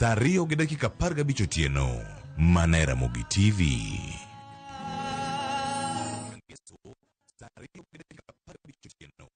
Saa 2 gi dakika 15 otieno, mana e Ramogi TV. Saa 2 gi dakika 15 otieno.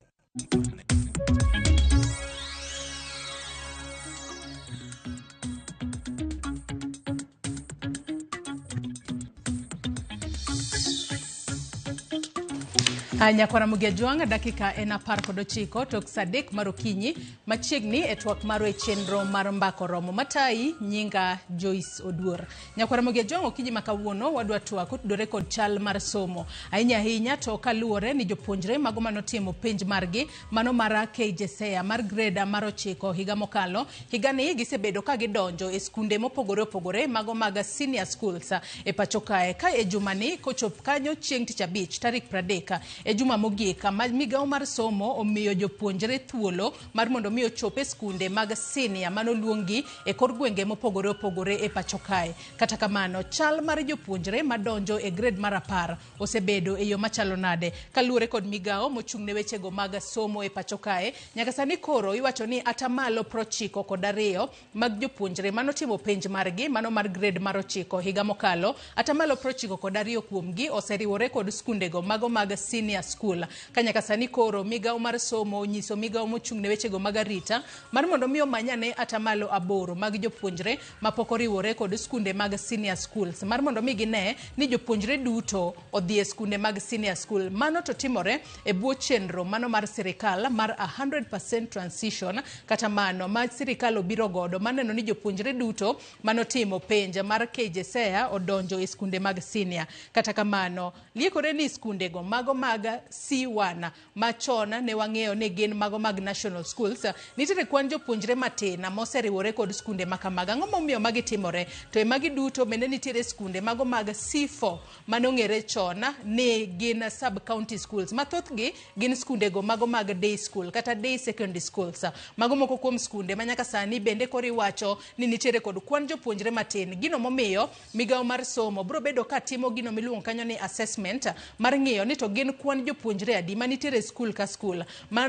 Nyakwara Mugia Jwang' dakika en 19 tok saa 3 mar okinyi machiegni e twak marwa e chenro mar mbako romo matayi nyinga Joyce Oduor. Nyakwara Mugia Jwang' okinyi ma kawuono wadwa twak otudore kod chal mar somo ahinya ahinya to kaluwore ni jopuonjre mago manotimo penj margi mano mar KJSEA mar grade mar 9 higa mokalo higani gisebedo ka gidonjo e skunde mopogore opogore mago mag senior schools e pacho kae ka e jumani kochop kanyo chieng' tich abich tarik 30 e juma mogik ma migawo mar somo omiyo jopuonjre thuolo mar mondo mi ochop e skunde mag senior manoluongi e kor gwenge mopogore opogore e pacho kae. Kata kamano, chal mar jopuonjre madonjo e grade mar 10 osebedo e yo machalo nade? Kaluwore kod migawo mochung' ne wechego mag somo e pacho kae, nyaka sani koro iwacho ni atamalo 92 mag jopuonjre manotimo penj margi mano mar grade mar 9 higa mokalo, atamalo 92 kuomgi oseriwore kod skundego mago mag senior school. Ka nyaka sani koro migawo mar somo onyiso migawo mochung' ne wechego mag arita mar mondo mi omanyane atamalo 8 mag jopuonjre mapok oriwore kod skunde mag senior schools mar mondo mi gine ni jopuonjre duto odhi e skunde mag senior school. Mano to timore e bwo chenro mano mar sirikal mar 100% transition kata mano ma sirikal obiro godo maneno ni jopuonjre duto manotimo penj mar KJSEA odonjo e skunde mag senior. Kata kamano, liekore ni skundego mago mag C1 machon ne wang'eyo ni gin mago mag national schools, nitiere kwan jopuonjre matin moseriwore kod skunde ma kamago. Ang'o momiyo magi timore? To e magi duto bende nitiere skunde mago mag C4 mane ong'ere chon ni gin sub county schools ma thothgi gin skundego mago mag day school kata day secondary schools. Mago moko kuom skunde ma nyaka sani bende koro iwacho ni nitiere kod kwan jopuonjre matin. Gino momiyo migawo mar somo biro bedo ka timo gino miluongo kanyo ni assessment mar ng'iyo ni to gin kwan jopuonjre adi manitiere e skul ka skul.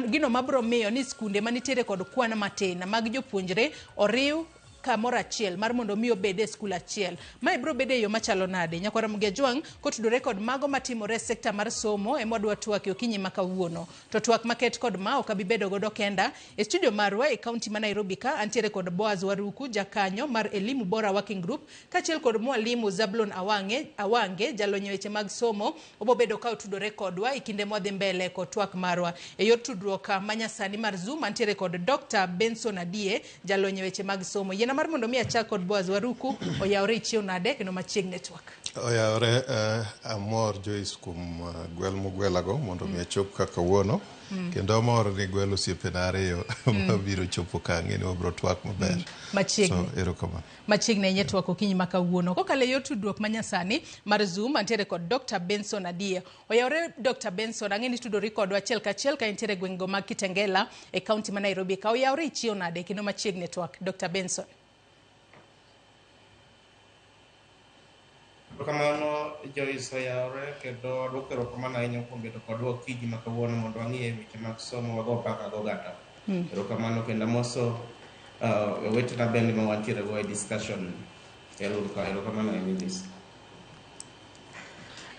Gino mabiro miyo ni skunde manitiere kod kwan matin mag jopuonjre oriw kamoro achiel mar mondo mi obed e skul achiel. Mae biro bedo e yo machalo nade? Nyakwara Mugia Jwang' kotudore kod mago matimore e sekta mar somo ema wadwa twak e okinyi ma kawuono. To twak maket kod ma ok abi bedo godo kenda. E studio marwa e kaunti ma Nairobi ka antiere kod Boaz Waruku jakanyo mar Elimu Bora Working Group kaachiel kod mwalimu Zablon Awange jalony e weche mag somo. Obobedo ka otudore kodwa e kinde mwadhi mbele kod twak marwa. E yor tudruok manyasani mar Zoom antiere kod Dr. Benson Adie jalony e weche mag somo. Yiena mar mondo mi achak kod Boaz Waruku, oyawore ichiew nade kendo machiegni e twak. Oyawore, amor Joyce kuom gwel mugwelago mondo mi achop ka kawuono. Kendo amor ni gwel osiepena ariyo mabiro chopo ka ang'e ni wabiro twak maber. Machiegni. So erokamano. Machiegni ahinya twak okinyi ma kawuono. Kokalo e yor tudruok manyasani mar Zoom, antiere kod Dr. Benson Adie. Oyawore Dr. Benson, ang'e ni tudori kodwa achiel kachiel ka intiere e gwengego mag Kitengela e kaunti ma Nairobi. Ka oyawore ichiew nade kendo machiegni e twak, Dr. Benson. Erokamano Joyce oyawore kendo adwoko erokamano ahinya kuom bedo kodwa okinyi ma kawuono mondo wang'i e weche mag somo wago mbaka gi oganda. Erokamano kendo amoso owetena bende ma wantiere go e discussion. Erokamano ahinya Joyce.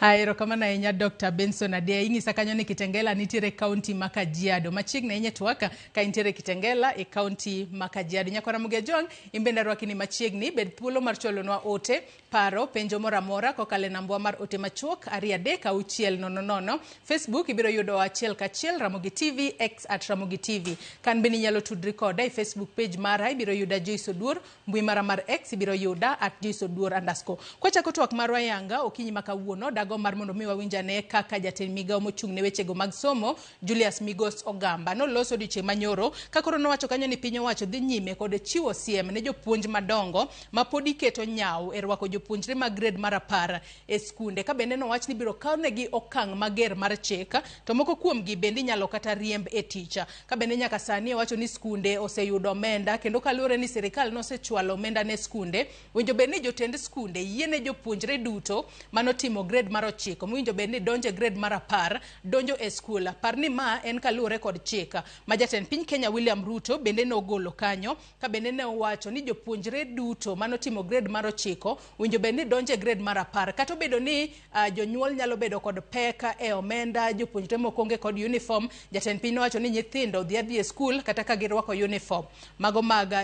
Erokamano ahinya Dr. Benson Adie. Ing'isa kanyo ni Kitengela nitiere kaunti ma Kajiado. Machiegni ahinya e twak ka intiere Kitengela e kaunti ma Kajiado. Nyakwara Mugia Jwang', in bende arwaki ni machiegni. Bed thuolo mar chwalonwa ote, paro, penjo moro amora kokalo e nambwa mar ote machuok 2 3 6 0 0. Facebook ibiro yudo achiel kachiel Ramogi TV, X at Ramogi TV. Kan bende inyalo tudri koda e Facebook page mara ibiro yuda Joyce Oduor, mbui mara mar X ibiro yuda at Joyce Oduor underscore. Kwachako twak marwa yanga okinyi ma kawuono, dago mar mondo mi wawinj ane kaka jatend migawo mochung' ne wechego mag somo Julius Migos Ogamba noloso odiochieng' manyoro ka koro nowacho kanyo ni piny owacho dhi nyime kod chiwo siem ne jopuonj madongo ma pod iketo nyaw e rwako jopuonjre mag grade mar 10 e skunde ka bende nowach ni biro kawnegi okang' mager mar chik to moko kuomgi bende inyalo kata riemb e tich. Ka bende nyaka sani owacho ni skunde oseyudo omenda kendo kaluwore ni sirikal nosechwalo omenda ne skunde, winjo bed ni jotend skunde yiene jopuonjre duto manotimo grade mar mar 9 mowinjo bed ni donjo e grade mar 10 donjo e skul. Par ni ma en kaluwore kod chik ma jatend piny Kenya William Ruto bende nogolo kanyo, ka bende ne owacho ni jopuonjre duto manotimo grade mar 9 owinjo bed ni donjo e grade mar 10. Kata obedo ni jonyuol nyalo bedo kod pek e omenda, jopuonjre moko onge kod uniform, jatend piny nowacho ni nyithindo dhi adhi e skul kata ka girwako uniform mago mag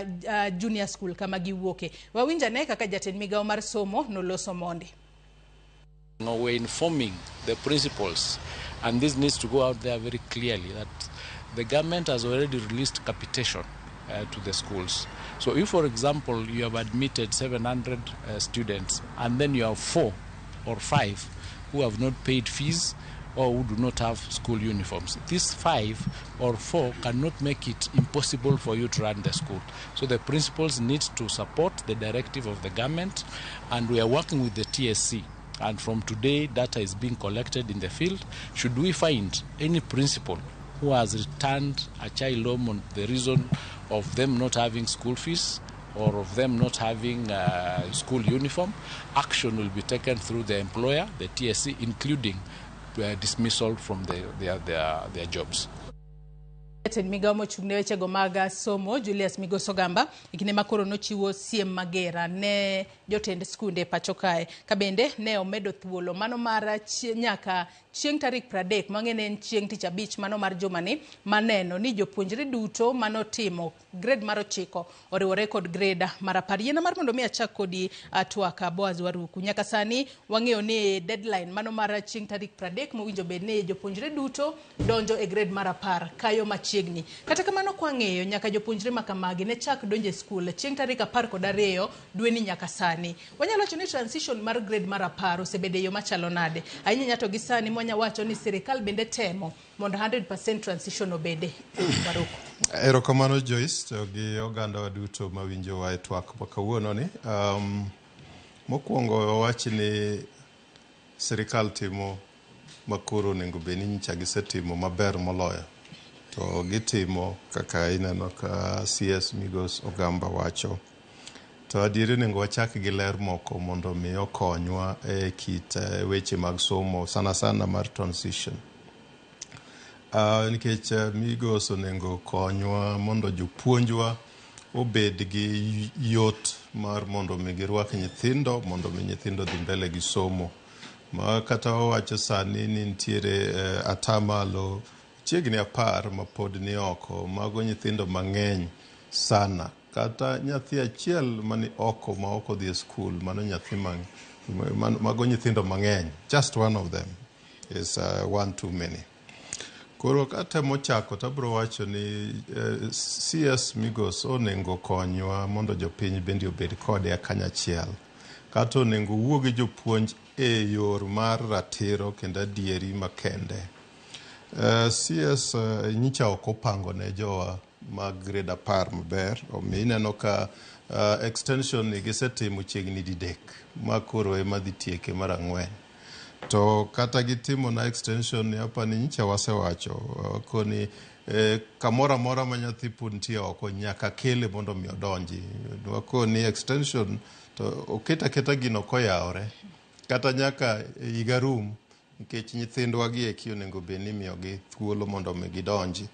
junior school kama giwuoke. Wawinj ane kaka jatend migawo mar somo noloso mondi. No, we're informing the principals, and this needs to go out there very clearly, that the government has already released capitation to the schools. So if, for example, you have admitted 700 students and then you have 4 or 5 who have not paid fees or who do not have school uniforms, these 5 or 4 cannot make it impossible for you to run the school. So the principals need to support the directive of the government, and we are working with the TSC. And from today, data is being collected in the field. Should we find any principal who has returned a child home on the reason of them not having school fees or of them not having school uniform, action will be taken through the employer, the TSC, including dismissal from their jobs. Jatend migawo mochung' ne wechego mag somo Julius Migos Ogamba e kinde ma koro nochiwo siem magera ne jotend skunde pacho kae, ka bende ne omedo thuolo mano mar nyaka chieng' tarik 30 mang'e ne en chieng' tich abich mano mar jumani, maneno ni jopuonjre duto manotimo grade mar 9 oriwore kod grade mar 10. Yiena mar mondo mi achak kodi twak Boaz Waruku. Nyaka sani wang'eyo ni deadline mano mar chieng' tarik 30 mowinjo bed ni jopuonjre duto donjo e grade mar 10 kayo machiegni. Kata kamano kwang'eyo nyaka jopuonjre makamagi ne chak donjo e skul chieng' tarik 12 dweni nyaka sani. Wanyalo wacho ni transition mar grade mar 10 osebedo e yo machalo nade? Ahinya to gi sani mwanya wacho ni sirikal bende temo mondo 100% transition obede. Waruku. Erokamano Joyce to gi oganda duto mawinjowa e twak ma kawuono ni. Mokwongo wawach ni sirikal timo makoro onego bed ni nyicha gisetimo maber moloyo. To gitimo kaka ineno ka CS Migos Ogamba wacho. To adieri onego wachak gi ler moko mondo mi okonywa e kit weche mag somo, sana sana mar transition. Nikech Migos onego konywa mondo jopuonjwa obed gi yot mar mondo mi girwak nyithindo, mondo mi nyithindo dhi mbele gi somo. Ma kata wawacho sani ni nitiere atamalo chiegni 10 mapod ni oko, mago nyithindo mang'eny sana. Kata nyathi achiel mani oko ma ok odhi e skul, mano nyathi mago nyithindo mang'eny. Just one of them is one too many. Koro katemo chako to abiro wacho ni CS Migos onego konywa mondo jopiny bende obed kode kanyachiel. Kata onego wuo gi jopuonj e yor mar ratiro kendo adieri makende. CS nyicha ok opango ne jowa mag grade 10 maber, omiyo ineno ka extension ni gisetimo chiegni didek ma koro ema dhi tieke mar 4. To kata gitimo na extension ni apani nyicha wasewacho koni kamoro amora ma nyathi pod nitie oko nyaka kele mondo mi odonji. Wakoni extension to oket aketa gino koyawore kata nyaka higa rum, nikech nyithindwa gi eki onego bed ni imiyogi thuolo mondo mi gidonji.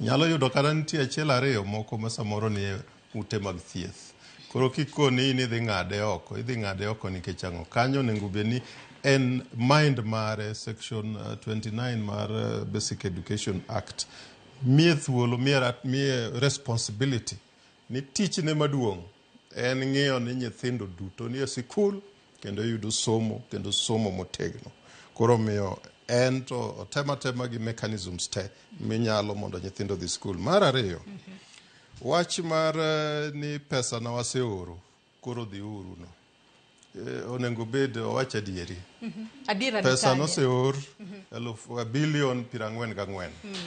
Nyalo yudo kata nitie achiel ariyo moko ma samoro nie ute mag thieth. Koro kikoni ni idhi ng'ade oko, idhi ng'ade oko nikech ang'o? Kanyo onego bed ni en mind mare section 29 mar Basic Education Act miye thuolo, miye responsibility ni tichne maduong' en ng'iyo ni nyithindo duto nie sikul kendo yudo somo kendo somo motegno. Koro omiyo en to otema tema gi mechanisms te minyalo mondo nyithindo odhi skul. Mar ariyo, wach mar ni pesa na waseoro koro dhi uru no. Onego bed owach adieri. Adiera ni Pesa kanye? noseor 44 billion. 26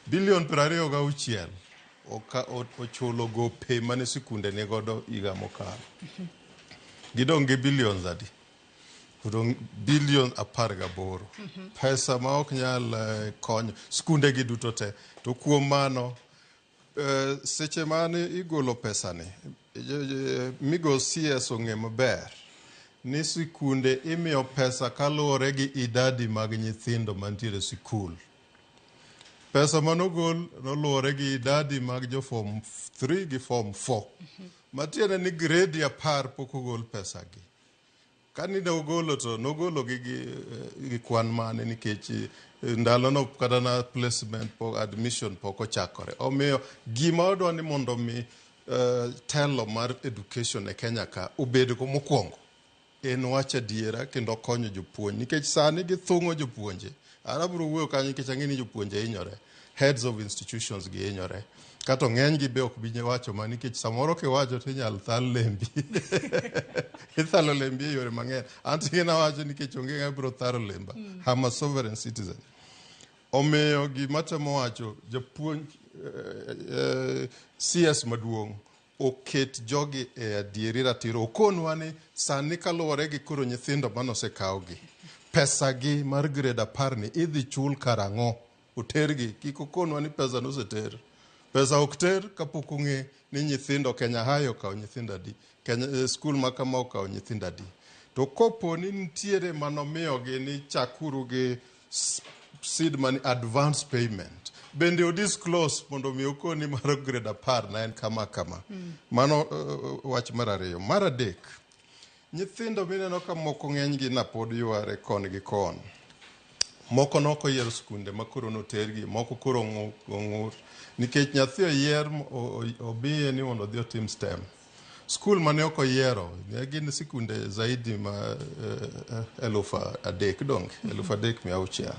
billion ochulo gope mane sikunde nigodo higa mokalo. Gidong' gi billions adi? Odong' 18 billion. Pesa ma ok nyal konyo skunde gi duto te. To kuom mano, seche mane igolo pesa ni, Migos CS ong'e maber ni sikunde imiyo pesa kaluwore gi idadi mag nyithindo mantiere e sikul. Pesa manogol noluwore gi idadi mag jo form 3 gi form 4. Matiende ni grade 10 pok ogol pesa gi. Kani ne ogolo to nogolo gi kwan mane nikech ndalono kata na placement pok admission pok ochakore. Omiyo gima wadwa ni mondo mi telo mar education e Kenya ka obed go mokwongo en wach adiera kendo konyo jopuonj nikech sani githung'o jopuonje. An abiro wuoyo kanyo nikech ang'e ni jopuonje hinyore. Heads of institutions gi hinyore. Kato ng'eny gi be ok bi wacho ma nikech samoro kiwacho to inyal thal lembi. Ithalo lembi e yore mang'eny. An to gin awacho nikech onge ng'ama biro thalo lemba. I'm a sovereign citizen. Omiyo gima temo wacho japuonj CS maduong' oket jogi e adieri ratiro. Okonwa ni sani kaluwore gi koro nyithindo manosekawgi, pesa gi mar grade 10 ni idhi chul karang'o? Otergi, kik okonwa ni pesa noseter. Pesa ok ter kapok ong'e ni nyithindo Kenya High okawo nyithindo adi, Kenya, skul ma kama okawo nyithindo adi. To kopo ni nitiere manomiyogi ni chakuru gi seed money advance payment, bende o disclose mondo mi okoni mar grade 10 na en kama kama. Mano wach mar ariyo. Mar adek, nyithindo mineno ka moko ng'eny gi na pod yware kon gi kon. Moko nok oyiero skunde ma koro notergi, moko koro ong'ur. Nikech nyathi oyier obiye ni mondo odhi otim STEM. Skul mane ok oyiero, ne gin sikunde zaidi ma 3,000 donge, 3,600.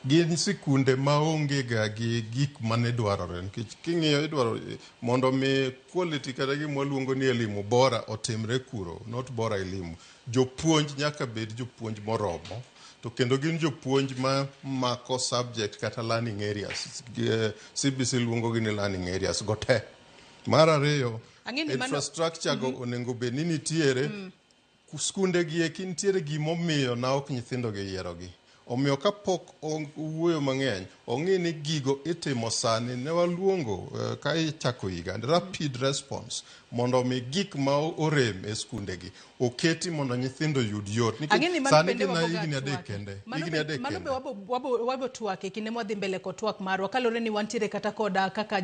Gin sikunde maonge ga gi gik mane dwarore nikech king'iyo idwaro mondo mi quality kata gima waluongo ni elimu bora otimre kuro, not bora elimu. Jopuonj nyaka bed jopuonj moromo, to kendo gin jopuonj ma mako subject kata learning areas. CBC luongo gi ni learning areas go te. Mar ariyo, infrastructure go onego bed ni nitiere. Skunde gi eki nitiere gimomiyo na ok nyithindo gi yierogi. Omiyo kapok owuoyo mang'eny, ong'i ni gigo itimo sani ne waluongo ka ichako higa rapid response mondo mi gik ma orem e skundegi oketi mondo nyithindo oyud yot. Nikech sani gin higni 3 kende. Higni 3 kende. Mano be wabo twak e kinde mwadhi mbele kod twak marwa kaluwore ni wantiere kata koda kaka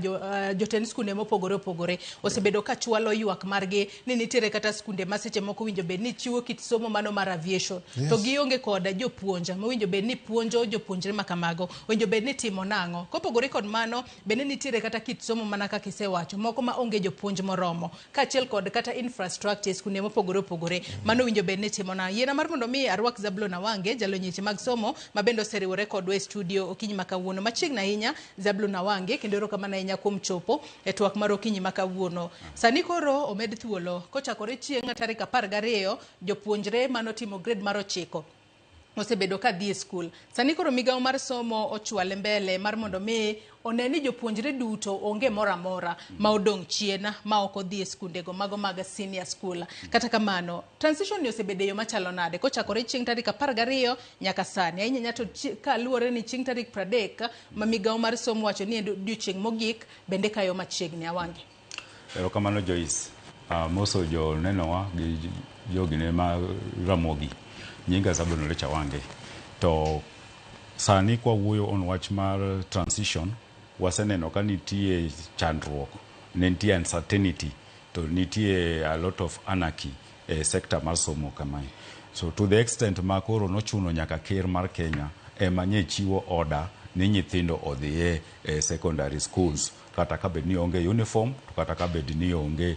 jotend skunde mopogore opogore osebedo ka chwalo ywak margi ni nitiere kata skunde ma seche moko winjo bed ni chiwo kit somo mano mar aviation. To gionge koda jopuonj mowinjo bed ni puonjo jopuonjre ma kamago, winjo bed ni timo nang'o. Kopogore kod mano, bende nitiere kata kit somo mana kaka isewacho, moko ma onge jopuonj moromo, kaachiel kod kata infrastructure skunde mopogore opogore. Mano winjo bed ni timo nang'o. Yiena mar mondo mi arwak Zablon Awange, jalony weche mag somo, ma bende oseriwore kodwa e studio okinyi ma kawuono. Machiegni ahinya Zablon Awange, kendo erokamano ahinya kuom chopo e twak mar okinyi ma kawuono. Sani koro omed thuolo, kochakore chieng' tarik 12, jopuonjre manotimo grade mar 9 osebedo ka dhi e skul. Sani koro migawo mar somo ochwale mbele mar mondo mi one ni jopuonjre duto onge moro amora ma odong' chien ma ok odhi e skundego mago mag senior school. Kata kamano, transition ni osebedo e yo machalo nade kochakore chieng' tarik 12 nyaka sani. Ahinya ahinya to kaluwore ni chieng' tarik 30 ma migawo mar somo wacho ni en odiochieng' mogik bende kayo machiegni. Awange. Erokamano Joyce. Moso jo nenowa gi jogine ma Ramogi. Nyinga Zablon Olecha Awange. To sani kwa wuoyo on wach mar transition, waseneno ka nitie chandruok, ne nitie uncertainty, to nitie a lot of anarchy e sector mar somo kamae. So to the extent ma koro nochuno nyaka ker mar Kenya ema nye chiwo order ni nyithindo odhiye e secondary schools, kata ka bed ni onge uniform, to kata ka bed ni onge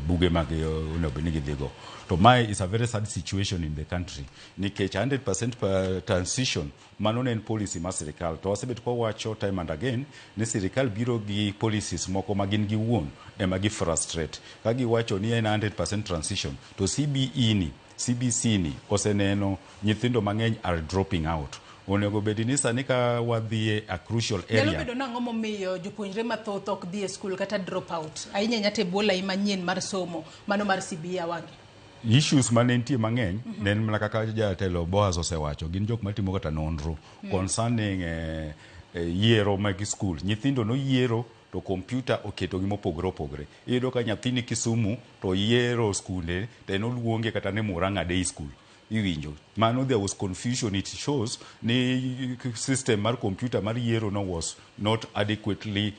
buge mag onego bed ni gidhigo. To mae is a very sad situation in the country nikech 100% per transition mano ne en policy mar sirikal, to wasebet kwa wacho time and again ni sirikal biro gi policies moko ma gin giwuon ema gi frustrate ka giwacho ni en 100% transition, to CBE ni CBC ni oseneno nyithindo mang'eny are dropping out. Onego bed ni sani ka wadhie a crucial area. Nyalo bedo nang'o momiyo jopuonjre mathoth ok dhi e skul kata drop out? Ahinya ahinya to e bwo lai manyien mar somo, mano mar CBE Awange. Issues mane nitie mang'eny ne en mana kaka jatelo Boaz osewacho, gin jok matimo kata nonro concerning yiero mag skul. Nyithindo noyiero To computer oketogi mopogore opogore. Iyudo ka nyathi ni Kisumu to oyiero skunde to en oluonge kata ni Murang'a Day School. Iwinjo. Mano there was confusion. It shows ni system mar computer mar yiero no was not adequately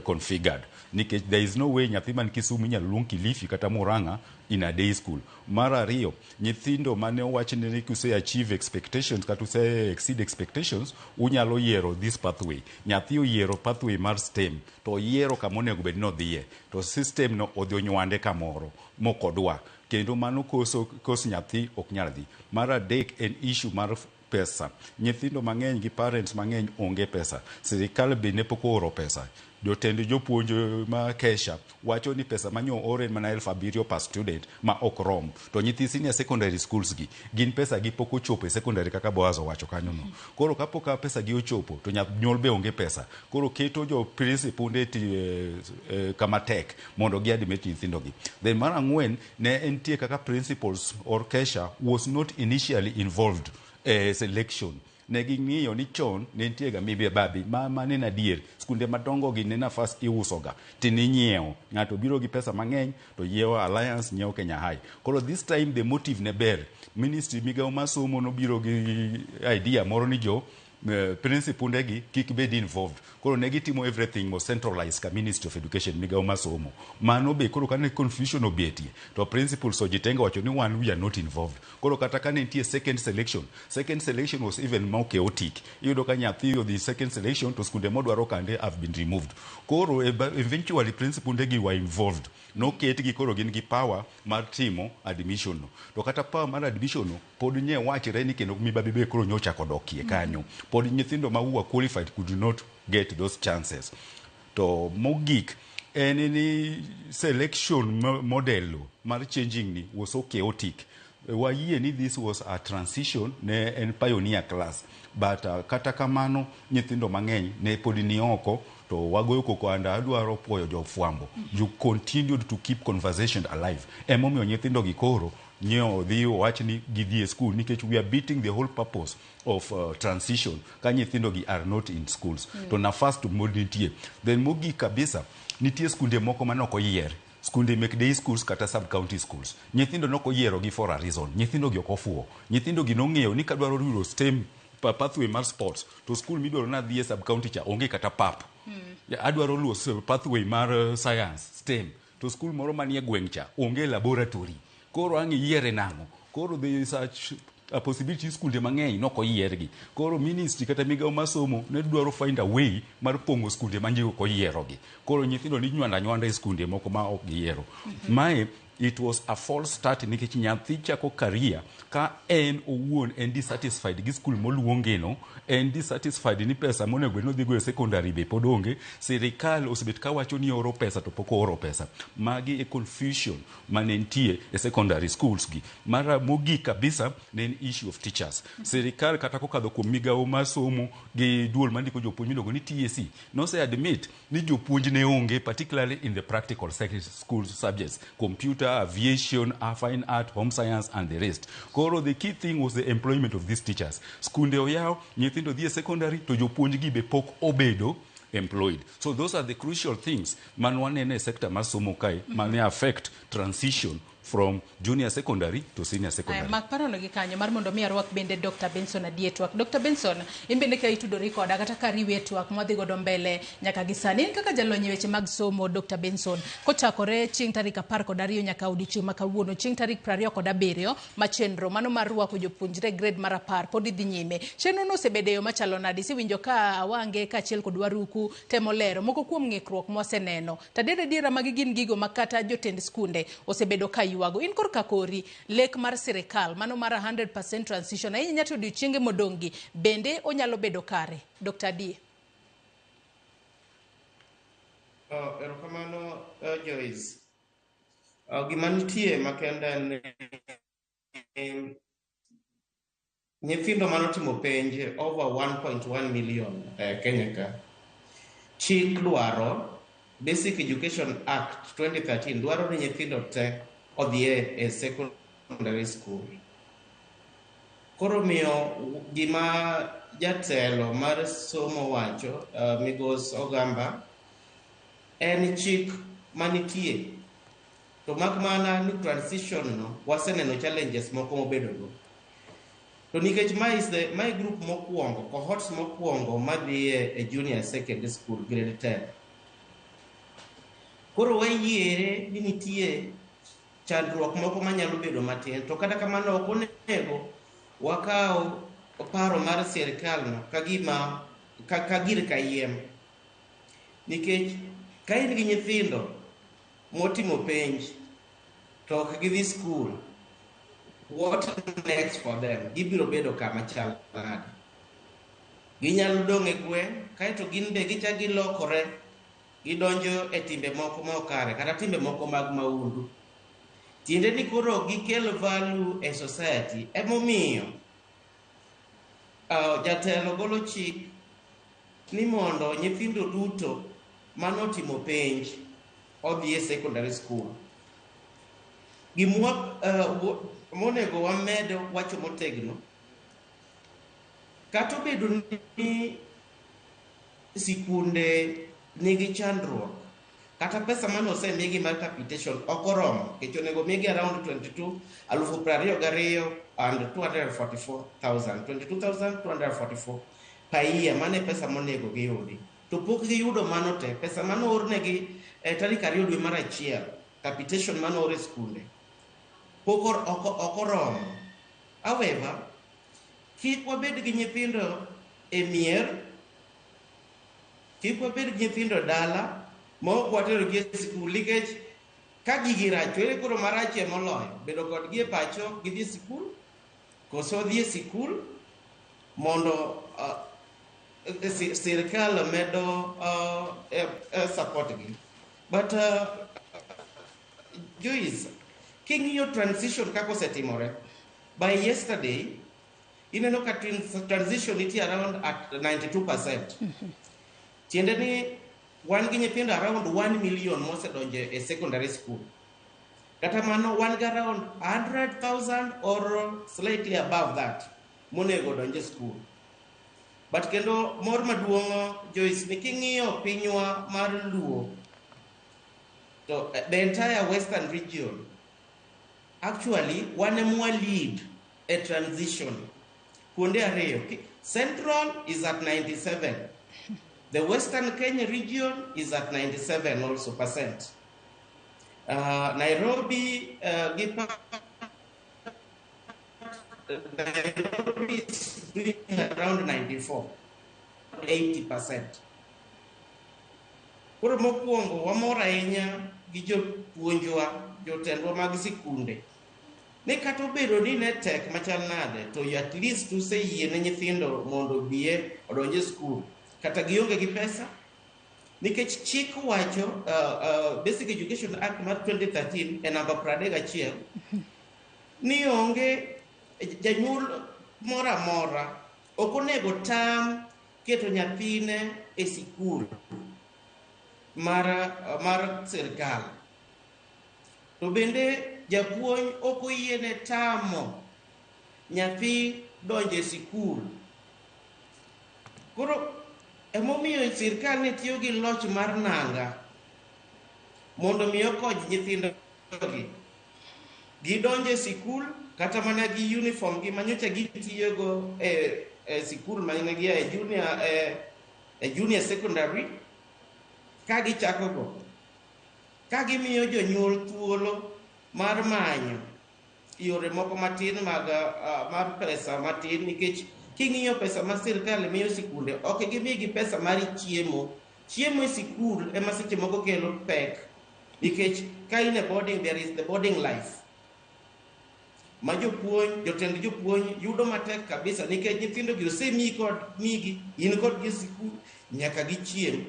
configured. Nikech there is no way nyathi man Kisumu inyalo luong Kilifi kata Murang'a in a day school. Mar ariyo, nyithindo mane owach ni kuse achieve expectations kata use exceed expectations, unyalo yiero this pathway. Nyathi oyiero pathway mar STEM, to oyiero kama onego bed ni odhiye. To system no odhi onywande kamoro mokodwa. Kendo mano koso kos nyathi ok nyal dhi. Mar adek en issue mar pesa. Nyithindo mang'eny gi parents mang'eny onge pesa. Sirikal be ne pok ooro pesa. Jotend jopuonj ma KESSHA wacho ni pesa manyo oor en mana 7,000 per student ma ok rom. To nyithi senior secondary schools gi, gin pesa gi pok ochopo e secondary kaka Boaz owacho kanyo no. Koro kapok ka pesa gi ochopo to jonyuol be onge pesa. Koro keto jo principal e kama tek mondo gi admit nyithindo gi. Then mar ang'wen ne entie kaka principals or KESSHA was not initially involved e selection. Ne ging'iyo ni chon ne nitie ga mibabi ma ne en adier. Skunde madongo gi ne nafas iuso ga tininyiewo. Ng'ato biro gi pesa mang'eny to yiewo Alliance, nyiewo Kenya High. Koro this time the motive ne ber. Ministry migawo mar somo nobiro gi idea moro ni jo principal gi kik bed involved. Koro ne gitimo everything was centralized ka Ministry of Education migawo mar somo. Mano be koro kane confusion obetie to principals ojitenga wacho ni wan we are not involved. Koro kata kane nitie second selection, second selection was even more chaotic. Iyudo ka nyathi odhi second selection to skunde modwaro kande have been removed. Koro eventually principal gi were involved. Noketgi koro gin gi power mar timo admission no. To kata power mar admission no pod nye wachre ni kendo mibabi be koro nyochako dokie kanyo. Pod nyithindo ma who were qualified could not get those chances. To mogik en ni selection model mar changing ni was so chaotic. Wayie ni this was a transition ne en pioneer class but kata kamano nyithindo mang'eny ne pod ni oko to wagoyo koko and adwaro puoyo jofwambo. You continued to keep conversation alive. Emomiyo nyithindo gi koro nyiewo dhi owach ni gidhi e school nikech we are beating the whole purpose of transition ka nyithindo gi are not in schools. To nafas to pod nitie. Then mogik kabisa nitie skunde moko mane ok oyier. Skunde mek day schools kata sub county schools. Nyithindo nok oyiero gi for a reason. Nyithindo gi ok ofuwo. Nyithindo gi nong'eyo ni kadwaro yudo STEM pathway mar sports to school midwaro nadhi e sub county cha onge kata pap. Adwaro luwo pathway mar science STEM to school moro manie gweng' cha onge laboratory. Koro ang' iyiere nang'o? Koro there is a possibility skunde mang'eny nok oyiergi. Koro ministry kata migawo mar somo ne dwaro find a way mar pong'o skunde ma ji ok oyierogi. Koro nyithindo ni nywando anywanda e skunde moko ma ok giyiero. Mae it was a false start nikech nyathi chako career ka en owuon en dissatisfied gi skul moluonge no, en dissatisfied ni pesa monego bed ni odhi go e secondary be pod onge. Sirikal osebet kawacho ni oro pesa to pok ooro pesa. Magi e confusion mane nitie e secondary schools gi. Mar mogik kabisa ne en issue of teachers. Sirikal kata kokadho kuom migawo mar somo gi duol mandiko jopuonj miluongo ni TSC nose admit ni jopuonj ne onge particularly in the practical school subjects, computer, aviation, fine art, home science and the rest. Koro the key thing was the employment of these teachers. Skunde oyaw, nyithindo dhi e secondary to jopuonj gi be pok obedo employed. So those are the crucial things man waneno e sector mar somo kae mane affect transition from junior secondary to senior secondary. Mak parono gi kanyo mar mondo mi arwak bende Dr. Benson Adie twak. Dr. Benson, in bende ka itudori koda kata ka riwe twak mwadhi godo mbele nyaka gi sani. In kaka jalony e weche mag somo Dr. Benson, kochakore chieng' tarik 12 nyaka odiochieng' ma kawuono, chieng' tarik 27 ma chenro mano mar rwako jopuonjre grade mar 10 pod dhi nyime. Chenro no osebedo e yo machalo nade? Isewinjo ka Awange kaachiel kod Waruku temo lero moko kuom ng'ikruok mwaseneno. To adier adiera magi gin gigo ma kata jotend skunde osebedo ka ywago. In korka kori, lek mar sirikal mano mar 100% transition ahinya to odiochienge modong' gi bende onyalo bedo kare? Dr. Adie. Erokamano Joyce. Gima nitie makende en ni nyithindo manotimo penj over 1.1 million e Kenya ka. Chik dwaro Basic Education Act 2013 dwaro ni nyithindo te odhi e secondary school. Koro miyo gima jatelo mar somo wacho, Migos Ogamba, En chik manitie. To mak mana ni transition no waseneno challenges moko mobedogo. To nikech ma is the my group mokwongo, cohorts mokwongo madhi e junior secondary school grade 10. Koro wayiere ni nitie chandruok moko manyalo bedo matin, to kata kamano ok onego wakaw paro mar sirkal no ka gima ka gir kayiem. Nikech ka in gi nyithindo motimo penj to ok gidhi school, what next for them? Gibiro bedo kama chal nade? Ginyalo dong' e gweng', kaeto gin be gichak gilokore, gidonjo e timbe moko ma ok kare, kata timbe moko mag maundu. Tiende ni koro ok gikel value e society. Emomiyo jatelo golo chik ni mondo nyithindo duto manotimo penj odhi e secondary school. Gimwa monego wamed wacho motegno, kata obedo ni sikunde nigi chandruok, kata pesa mane osemigi mar capitation ok oromo, nikech onego migi around 22 22 and 244,000, 22,244 per year, mano e pesa monego giyudi. To pok giyudo mano te, pesa mane oornegi e tarik 2 dwe mar 1, capitation mane oor e skunde, pok ok oromo. However, kik wabed gi nyithindo e mier, kik wabed gi nyithindo dala, ma ok waterogi e sikul, nikech ka gigi rach, to ere koro marachie moloyo, bedo kodgi e pacho gidhi e sikul, koso dhi e sikul mondo sirkal medo support gi. But Joyce, king'iyo transition kaka osetimore, by yesterday, ineno ka transition nitie around at 92%. Tiende ni wan gi nyithindo around 1 million mosedonjo e secondary school. Kata mano wan gi around 100,000 or slightly above that monego donj e school. But kendo mor maduong' Joyce ni king'iyo pinywa mar Luo, to the entire western region, actually wan ema lead a transition. Kuonde ariyo, Central is at 97. The Western Kenya region is at 97 also percent. Nairobi, Nairobi is doing around 94, 80%. Koro mokwongo wamor ahinya gi jopuonjwa, jotendwa mag sikunde. Ni kata obedo ni ne tek machal nade, to at least useyie ne nyithindo mondo obie odonj e skul. Kata gionge gi pesa, nikech chik wacho, Basic Education Act mar 2013 e namba 31, ni onge janyuol moro amora ok onego tam keto nyathine e sikul mar sirkal. To bende japuonj ok oyiene tamo nyathi donjo e sikul. Koro emomiyo sirkal ne tiyo gi loch mar nanga mondo mi okony nyithindogi gidonjo e sikul kata mana gi uniform gi manyocha gitiyogo e sikul mane gia e junior secondary ka gichakogo ka gimiyo jonyuol thuolo mar manyo yore moko matin mag mar pesa matin, nikech king'iyo pesa ma sirkal miyo sikunde, ok gimigi pesa mar chiemo. Chiemo e sikul ema seche moko kelo pek, nikech ka in e boarding, there is the boarding life ma jopuonj, jotend jopuonj yudo matek kabisa, nikech nyithindo gi osemiyi kod migi in kodgi e sikul nyaka gichiem.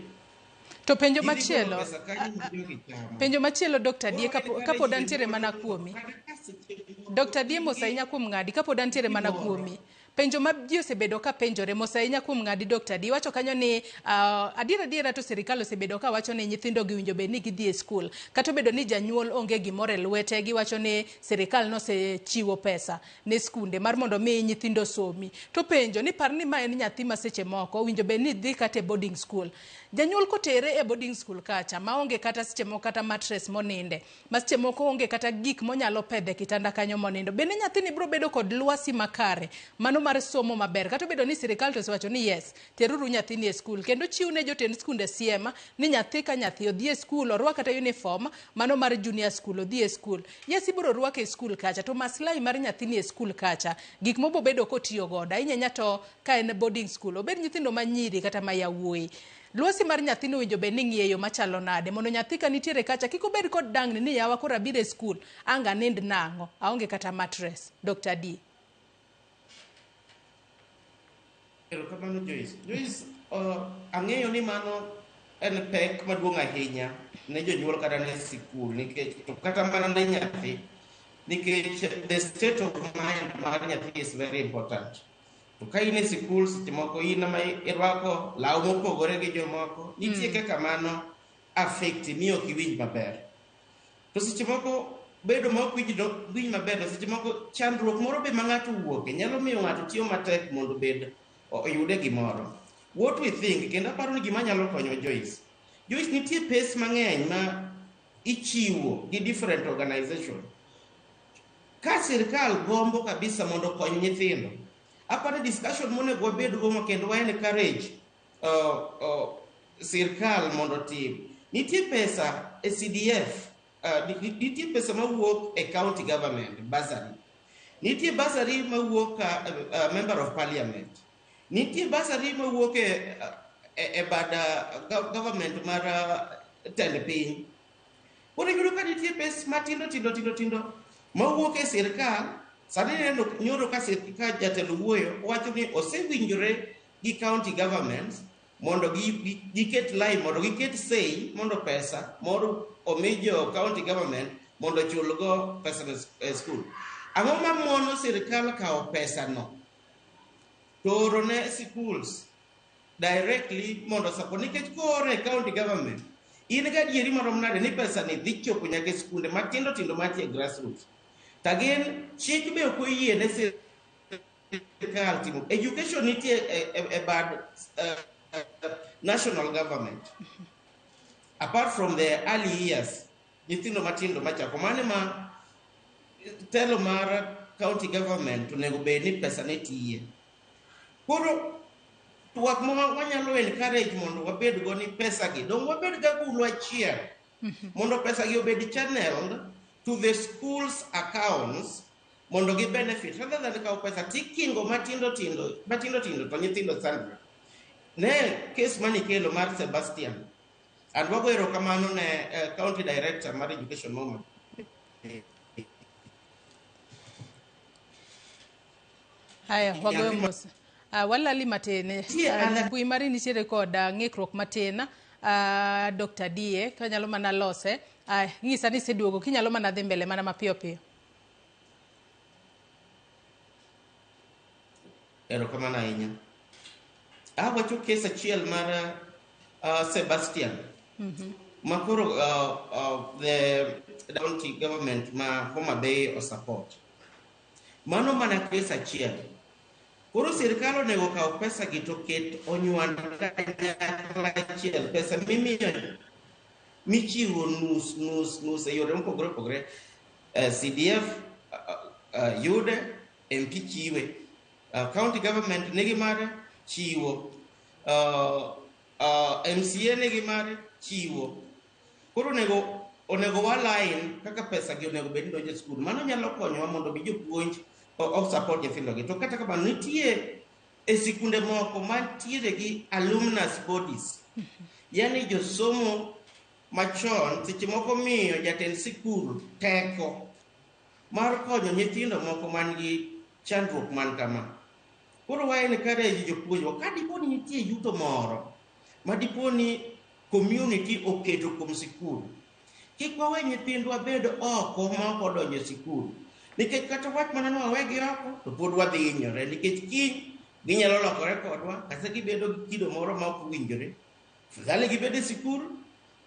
To penjo Gidhi golo machielo, pesa kanyo ma jogi chamo. Penjo machielo, Dr. Die, Koro en kapod kare antiere mana chiemo kuomi. kata ka seche moko Dr. Die, mos gigi ahinya kuom ng'adi, kapod antiere mana gimoro. kuomi. Penjo ma ji osebedo ka penjore mos ahinya kuom ng'adi Dr. D wacho kanyo ni adier adiera to sirikal osebedo ka wacho ni nyithindo gi winjo bed ni gidhi e skul. Kata obedo ni janyuol onge gimoro e lwete, giwacho ni sirikal nosechiwo pesa ne skunde mar mondo mi nyithindo somi. To penjo ni par ni ma en nyathi ma seche moko owinjo bed ni dhi kata e boarding school. Janyuol kotere e boarding school kacha maonge kata seche moko kata mattress moninde, ma seche moko onge kata gik monyalo pedhe kitanda kanyo monindo. Bende nyathini biro bedo kod lwasi makare mano mar somo maber kata obedo ni sirikal to osewacho ni yes, teruru nyathini e skul kendo chiw ne jotend skunde siem ni nyathi ka nyathi odhi e skul orwak kata uniform mano mar junior school odhi e skul. Yes, ibiro rwake e skul kacha to maslahi mar nyathini e skul kacha gik mobobedo kotiyo godo ahinya ahinya to ka en boarding school obed nyithindo ma nyiri kata ma yawuoyi. Lwasi mar nyathini owinjo bed ni ng'iye yo machalo nade mondo nyathi ka nitiere kacha kik obed kod dangni ni yawa koro abiro e skul ang' anind nang'o aonge kata mattress. Dr. D. Erokamano Joyce. Joyce, ang'eyo ni mano en pek maduong' ahinya ne jonyuol kata ne sikul nikech to kata mana ne nyathi nikech the state of mind mar nyathi is very important. To ka in e sikul seche moko in ema irwako law mopogore gi jomoko nitie kaka mano affect mi ok iwinj maber. To seche moko bedo ma ok winj maber to seche moko chandruok moro be ma ng'ato owuoke nyalo miyo ng'ato tiyo matek mondo obed oyude gimoro. What we think, kendo aparo ni gima nyalo konyo Joyce. Joyce, nitie pes mang'eny ma ichiwo gi different organization. Ka sirkal gombo kabisa mondo okony nyithindo, aparo discussion monego wabed go kendo wa encourage sirkal mondo otim. Nitie pesa e CDF, nitie pesa mawuok e county government, bursary. Nitie bursary mawuok member of parliament. Nitie bursary mawuok e bad government mar tend piny. Koro iyudo ka nitie pes matindo tindo tindo tindo mawuok e sirkal. Sani ineno nyoro ka jatelo wuoyo owacho ni osewinjore gi county governments mondo giket line mondo giket sei mondo pesa moro omi jo county government mondo ochulgo pesa e school. Ang'o ma mono sirkal kawo pesa no to oro ne schools directly mondo support nikech koore e county government in gadieri marom nade ni pesa ni dhi chopo nyaka e skunde matindo tindo mantie grassroots. To again chik be ok oyie ne sirkal timo education nitie e bad national government apart from the early years nyithindo matindo machako mane ma telo mar county government onego bed ni pesa ne tiye. Koro twak ma wanyalo encourage mondo wabed go ni pesa gi dong wabed gagulu achiel mondo pesa gi obed channeled to the schools accounts mondo gi benefit rather than kawo pesa tikingo matindo tindo matindo tindo to nyithindo sandre. Ne case manikelo mar Sebastian and wago erokamano ne county director mar education Moma. Haya, wagoyo mos. Walali matin. Mbui mari nitiere kod ng'ikruok matin. Dr. Die, kanyalo mana lose. Ng'isa ni iseduogo, kinyalo mana dhi mbele mana mapiyo piyo. Erokamano ahinya. Awacho case achiel mar Sebastian. Ma koro the county government ma Homa Bay osupport. Mano mana case achiel. Koro sirkal onego kaw pesa gi to ket onywand kanyakla achiel. Pesa mimiyo michiwo nus nus nus e yore mopogore opogore. CDF yude, MP chiwe. County government nigi mare chiwo. MCA nigi mare chiwo. Koro onego wa line kaka pesa gi onego bed ni donjo e skul. Mano nyalo konyowa mondo mi jopuonj o support nyithindo gi. To kata kamano nitie e sikunde moko mantiere gi alumnus bodies. Yani josomo machon seche moko miyo jatend sikul teko mar konyo nyithindo moko man gi chandruok man kama. Koro wa encourage jopuonjwa ka dipo ni nitie yuto moro ma dipo ni community oketo kuom sikul, kik wawe nyithindwa bed oko ma ok odonjo e sikul. Nikech kata wach mana ni wawegi oko to pod wadhi hinyore nikech kiny ginyalo lokore kodwa kata gibedo gi kido moro ma ok owinjore. Afadhali gibed e sikul,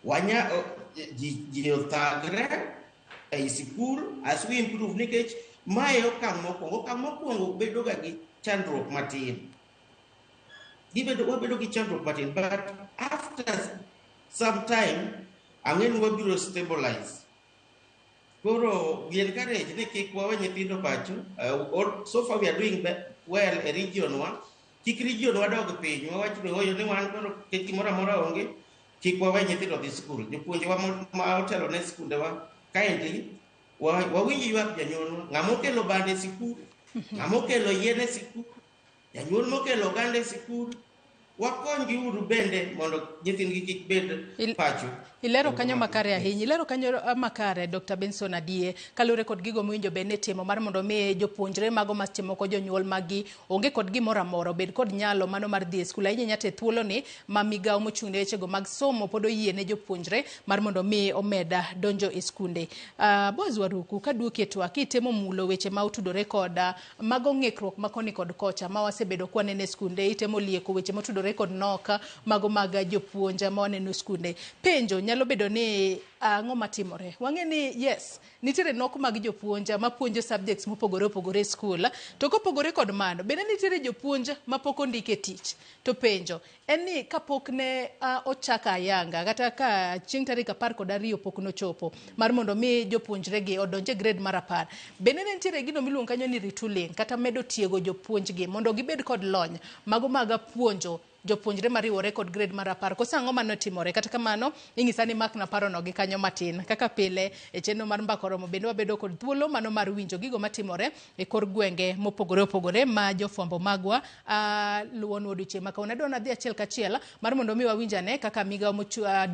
wanya ji othagre ei sikul as we improve nikech mae okang' mokwongo. Okang' mokwongo bedo ga gi chandruok matin. Gibedo wabedo gi chandruok matin but after some time ang'e ni wabiro stabilize. Koro we encourage ni kik wawe nyithindo pacho. So far we are doing well e region wa. Kik region wa dog piny. Wawach ni oyo ni wan koro kik gimoro amora onge. Kik wawe nyithindo dhi skul. Jopuonjewa ma otelo ne skundewa kindly wawinj ywak janyuolwa. Ng'ama okelo bando e sikul, ng'ama okelo yien e sikul, janyuol mokelo oganda e sikul, wakonygi uru bende mondo nyithindgi kik bed pacho. Ilero kanyo makare ahinya. Ilero kanyo makare Dr. Benson Adie kaluwore kod gigo mowinjo bed ni itimo mar mondo mi jopuonjre mago ma seche moko jonyuol maggi onge kod gimoro amora obed kod nyalo mano mar dhi e skul ahinya ahinya to e thuoloni ma migawo mochung' ne wechego mag somo pod oyie ne jopuonjre mar mondo mi omed donjo e skunde. Boaz Waruku kaduoki e twak kitemo mulo weche ma otudore kod mago ng'ikruok ma koni kod kocha ma wasebedo kwaneno e skunde itemo lieko weche motudore kod nok mago mag jopuonj ma waneno e skunde. Penjo nyalo bedo ni ang'o matimore? Wang'e ni yes, nitiere nok mag jopuonj mapuonjo subjects mopogore opogore e skul, to kopogore kod mano, bende nitiere jopuonj mapok ondik e tich. To penjo en ni kapok ne ochak ayanga kata ka chieng' tarik 12 pok nochopo mar mondo mi jopuonjre gi odonj e grade mar 10, bende ne nitiere gino miluongo kanyo ni retooling kata medo tiego jopuonjgi mondo gibed kod lony mago mag puonjo jopuonjre mariwore kod grade mar 10. Koso ang'o manotimore? Kata kamano, inyisa ni makna parono gi kanyo matin. Kaka pile e chenro mar Mbaka Oromo bende wabedo kod thuolo mano mar winjo gigo matimore e kor gwenge mopogore opogore ma jofwambo magwa luwonwa odiochieng' ma kawuono. Adwa nadhi achiel kachiel mar mondo mi wawinj ane kaka migawo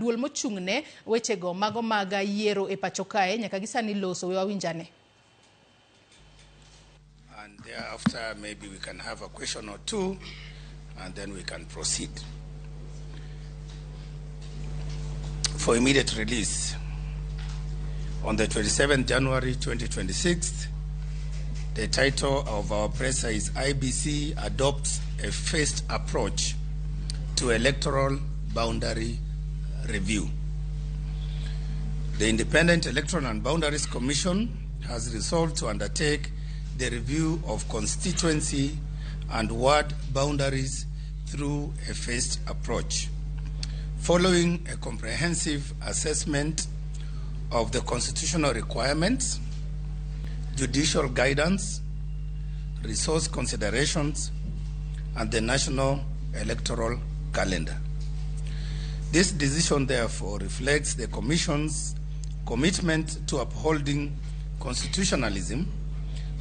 duol mochung'ne wechego mago mag yiero e pacho kae nyaka gi sani loso. We wawinj ane. And thereafter maybe we can have a question or two and then we can proceed. For immediate release, on the 27th January 2026, the title of our presser is IBC Adopts a Phased Approach to Electoral Boundary Review. The Independent Electoral and Boundaries Commission has resolved to undertake the review of constituency and ward boundaries through a phased approach, following a comprehensive assessment of the constitutional requirements, judicial guidance, resource considerations, and the national electoral calendar. This decision, therefore, reflects the Commission's commitment to upholding constitutionalism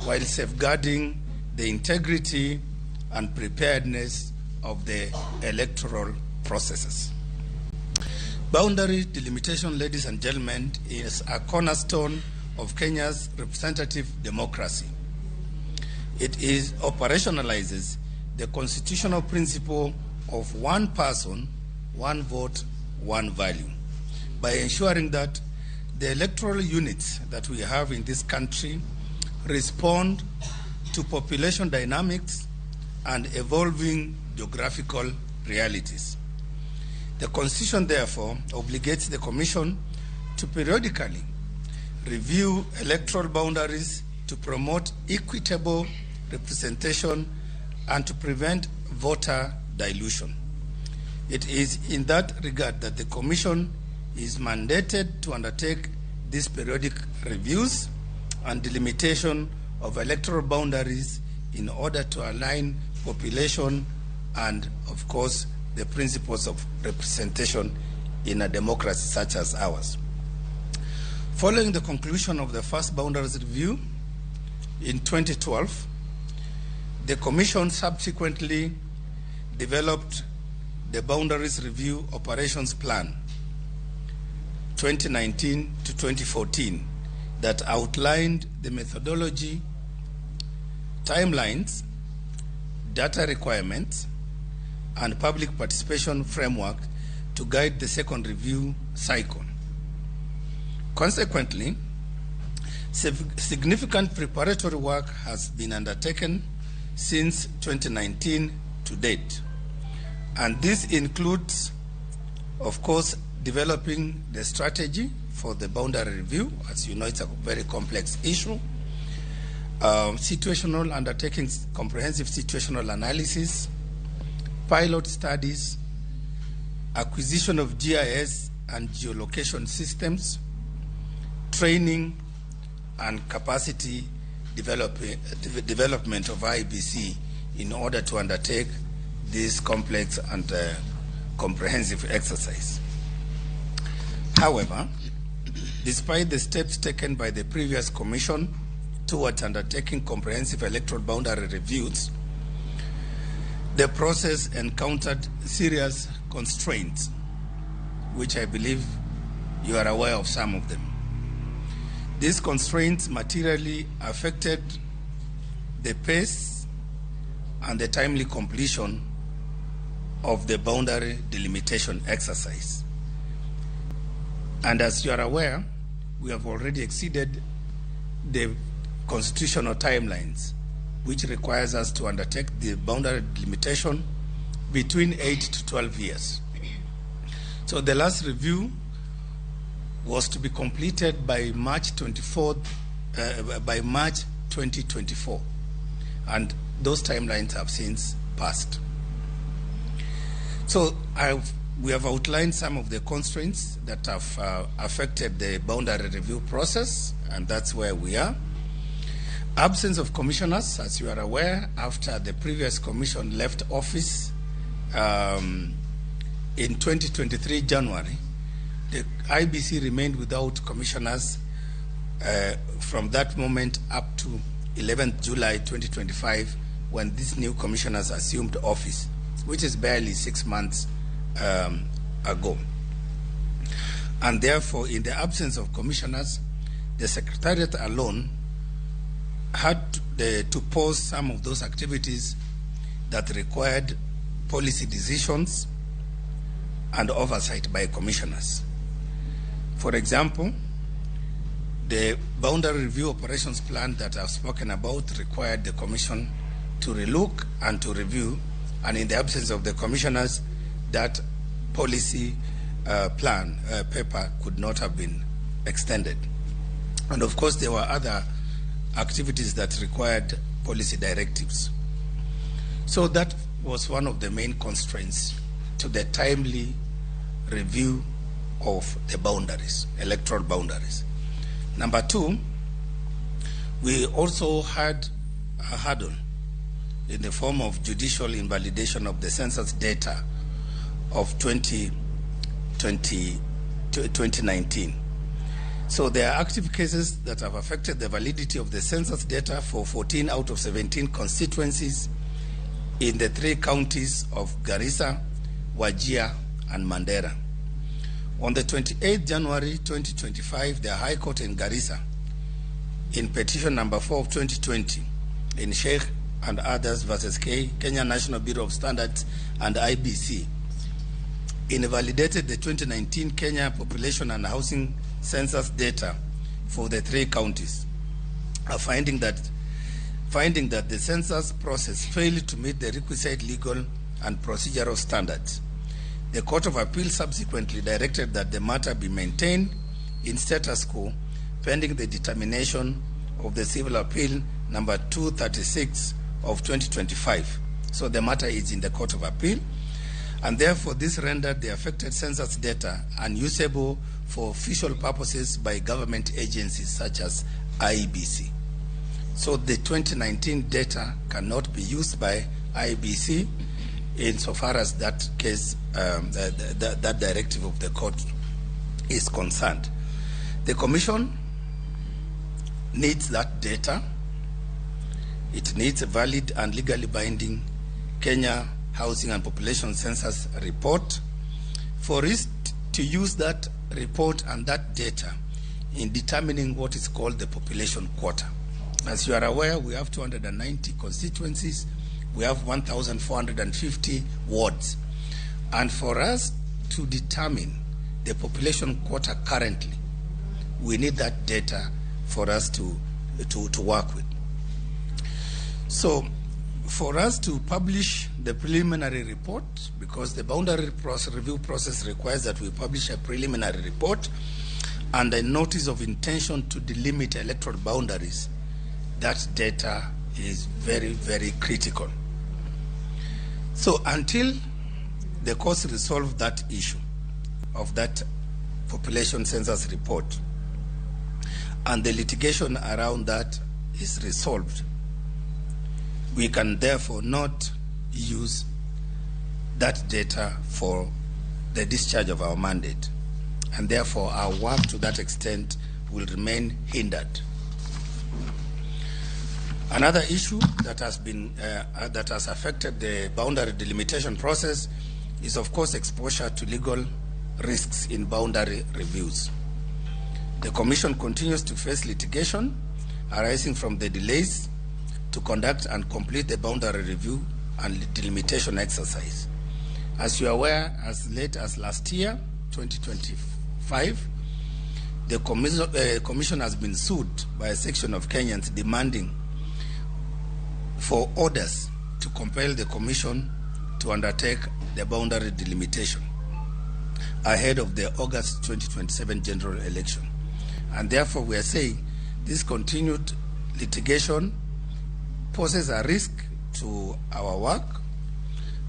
while safeguarding the integrity and preparedness of the electoral processes. Boundary delimitation, ladies and gentlemen, is a cornerstone of Kenya's representative democracy. It is operationalizes the constitutional principle of one person, one vote, one value, by ensuring that the electoral units that we have in this country respond to population dynamics and evolving geographical realities. The Constitution, therefore, obligates the Commission to periodically review electoral boundaries to promote equitable representation and to prevent voter dilution. It is in that regard that the Commission is mandated to undertake these periodic reviews and delimitation of electoral boundaries in order to align population and, of course, the principles of representation in a democracy such as ours. Following the conclusion of the first boundaries review in 2012, the Commission subsequently developed the Boundaries Review Operations Plan 2019 to 2014 that outlined the methodology, timelines, data requirements, and public participation framework to guide the second review cycle. Consequently, Significant preparatory work has been undertaken since 2019 to date. And this includes, of course, developing the strategy for the boundary review. As you know, it's a very complex issue. Situational undertakings, comprehensive situational analysis, pilot studies, acquisition of GIS and geolocation systems, training and capacity development of IEBC in order to undertake this complex and comprehensive exercise. However, despite the steps taken by the previous commission towards undertaking comprehensive electoral boundary reviews, the process encountered serious constraints, which I believe you are aware of some of them. These constraints materially affected the pace and the timely completion of the boundary delimitation exercise. And as you are aware, we have already exceeded the constitutional timelines, which requires us to undertake the boundary delimitation between 8 to 12 years. So the last review was to be completed by March 24th, by March 2024, and those timelines have since passed. So we have outlined some of the constraints that have affected the boundary review process, and that's where we are. Absence of commissioners, as you are aware, after the previous commission left office in 2023 January, the IEBC remained without commissioners from that moment up to 11th July 2025, when these new commissioners assumed office, which is barely 6 months ago. And therefore, in the absence of commissioners, the Secretariat alone had to pause some of those activities that required policy decisions and oversight by commissioners. For example, the boundary review operations plan that I've spoken about required the commission to relook and to review, and in the absence of the commissioners, that policy plan paper could not have been extended. And of course, there were other activities that required policy directives. So that was one of the main constraints to the timely review of the boundaries, electoral boundaries. Number two, we also had a hurdle in the form of judicial invalidation of the census data of 2019. So there are active cases that have affected the validity of the census data for 14 out of 17 constituencies in the three counties of Garissa, Wajir, and Mandera. On the 28th January 2025, the High Court in Garissa, in petition number 4 of 2020, in Sheikh and others versus K, Kenya National Bureau of Standards and IBC, invalidated the 2019 Kenya Population and Housing Census data for the three counties, finding that the census process failed to meet the requisite legal and procedural standards. The Court of Appeal subsequently directed that the matter be maintained in status quo pending the determination of the Civil Appeal number 236 of 2025. So the matter is in the Court of Appeal, and therefore this rendered the affected census data unusable for official purposes by government agencies such as IEBC. So the 2019 data cannot be used by IEBC insofar as that case, that directive of the court is concerned. The Commission needs that data. It needs a valid and legally binding Kenya Housing and Population Census report for it to use that report and that data in determining what is called the population quota. As you are aware, we have 290 constituencies. We have 1,450 wards. And for us to determine the population quota currently, we need that data for us to work with. So for us to publish the preliminary report, because the boundary review process requires that we publish a preliminary report and a notice of intention to delimit electoral boundaries, that data is very, very critical. So until the courts resolve that issue of that population census report and the litigation around that is resolved, we can therefore not use that data for the discharge of our mandate, and therefore our work to that extent will remain hindered. Another issue that has been that has affected the boundary delimitation process is, of course, exposure to legal risks in boundary reviews. The Commission continues to face litigation arising from the delays to conduct and complete the boundary review and delimitation exercise. As you are aware, as late as last year, 2025, the Commission has been sued by a section of Kenyans demanding for orders to compel the Commission to undertake the boundary delimitation ahead of the August 2027 general election. And therefore, we are saying this continued litigation poses a risk to our work,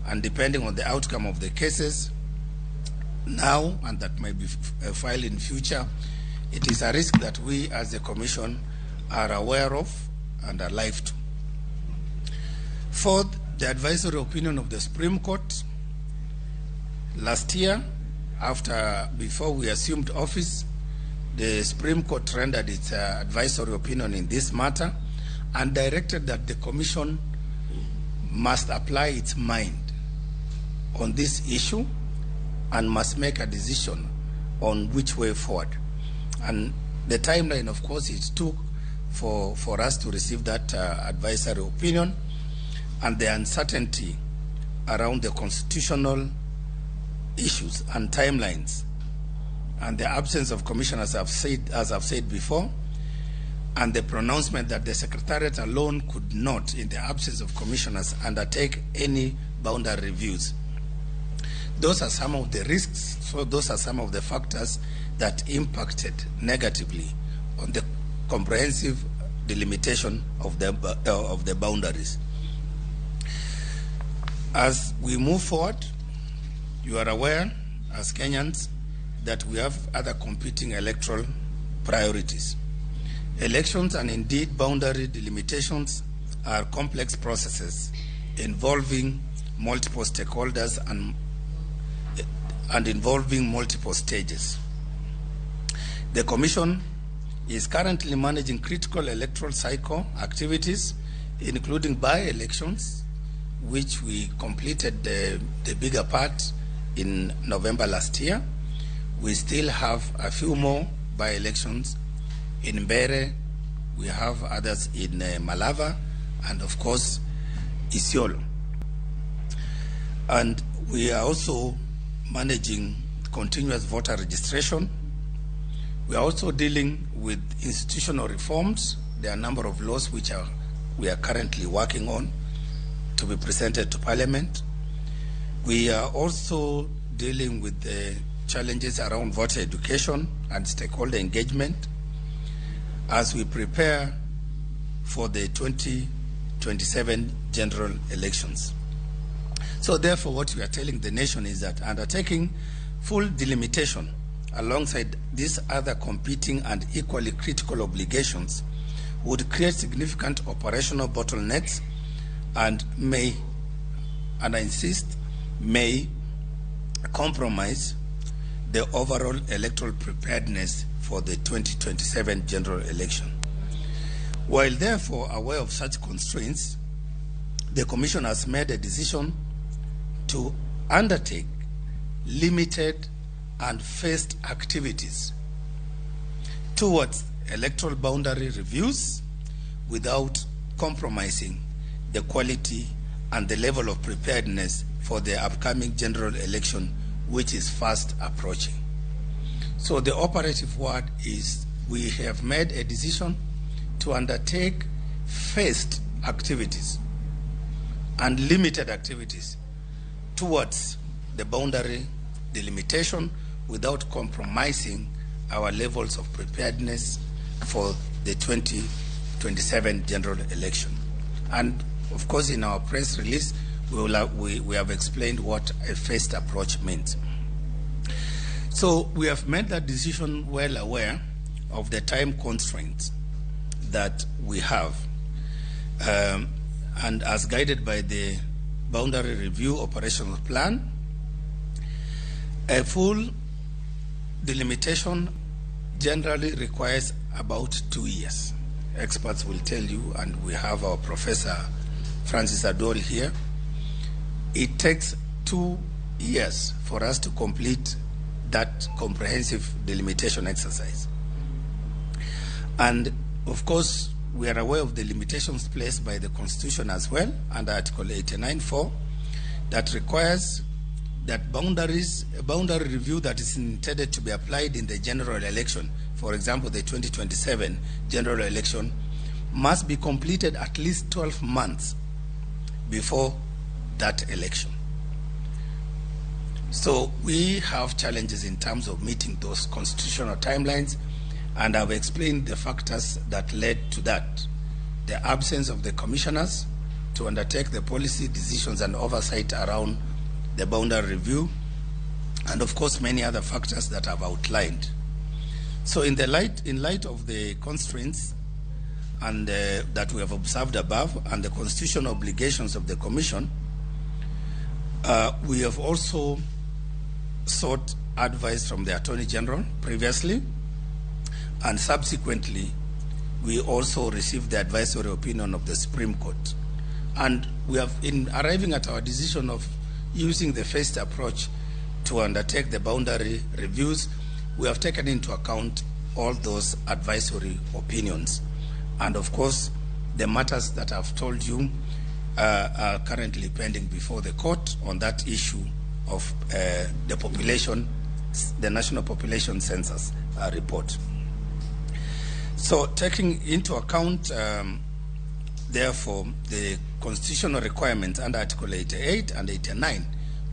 and depending on the outcome of the cases now and that may be filed in future, it is a risk that we as a Commission are aware of and alive to. Fourth, the advisory opinion of the Supreme Court last year, before we assumed office, the Supreme Court rendered its advisory opinion in this matter and directed that the Commission must apply its mind on this issue and must make a decision on which way forward. And the timeline, of course, it took for us to receive that advisory opinion, and the uncertainty around the constitutional issues and timelines, and the absence of commissioners, as I've said before, and the pronouncement that the Secretariat alone could not, in the absence of commissioners, undertake any boundary reviews. Those are some of the risks, so those are some of the factors that impacted negatively on the comprehensive delimitation of the boundaries. As we move forward, you are aware, as Kenyans, that we have other competing electoral priorities. Elections and indeed boundary delimitations are complex processes involving multiple stakeholders and involving multiple stages. The Commission is currently managing critical electoral cycle activities, including by-elections, which we completed the bigger part in November last year. We still have a few more by-elections in Mbere, we have others in Malava, and of course, Isiolo. And we are also managing continuous voter registration. We are also dealing with institutional reforms. There are a number of laws which we are currently working on to be presented to Parliament. We are also dealing with the challenges around voter education and stakeholder engagement as we prepare for the 2027 general elections. So therefore, what we are telling the nation is that undertaking full delimitation alongside these other competing and equally critical obligations would create significant operational bottlenecks and may, and I insist, may compromise the overall electoral preparedness for the 2027 general election. While therefore aware of such constraints, the Commission has made a decision to undertake limited and phased activities towards electoral boundary reviews without compromising the quality and the level of preparedness for the upcoming general election, which is fast approaching. So the operative word is we have made a decision to undertake phased activities and limited activities towards the boundary delimitation without compromising our levels of preparedness for the 2027 general election. And of course, in our press release, we have explained what a phased approach means. So we have made that decision well aware of the time constraints that we have, and as guided by the Boundary Review Operational Plan, a full delimitation generally requires about 2 years. Experts will tell you, and we have our Professor Francis Aduol here, it takes 2 years for us to complete that comprehensive delimitation exercise. And of course, we are aware of the limitations placed by the Constitution as well, under Article 89(4), that requires that a boundary review that is intended to be applied in the general election, for example, the 2027 general election, must be completed at least 12 months before that election. So we have challenges in terms of meeting those constitutional timelines, and I've explained the factors that led to that. The absence of the commissioners to undertake the policy decisions and oversight around the boundary review, and of course many other factors that I've outlined. So in light of the constraints and that we have observed above and the constitutional obligations of the Commission, we have also sought advice from the Attorney General previously, and subsequently we also received the advisory opinion of the Supreme Court. And we have, in arriving at our decision of using the phased approach to undertake the boundary reviews, we have taken into account all those advisory opinions. And of course, the matters that I've told you are currently pending before the court on that issue of the population, the National Population Census report. So taking into account, therefore, the constitutional requirements under Article 88 and 89,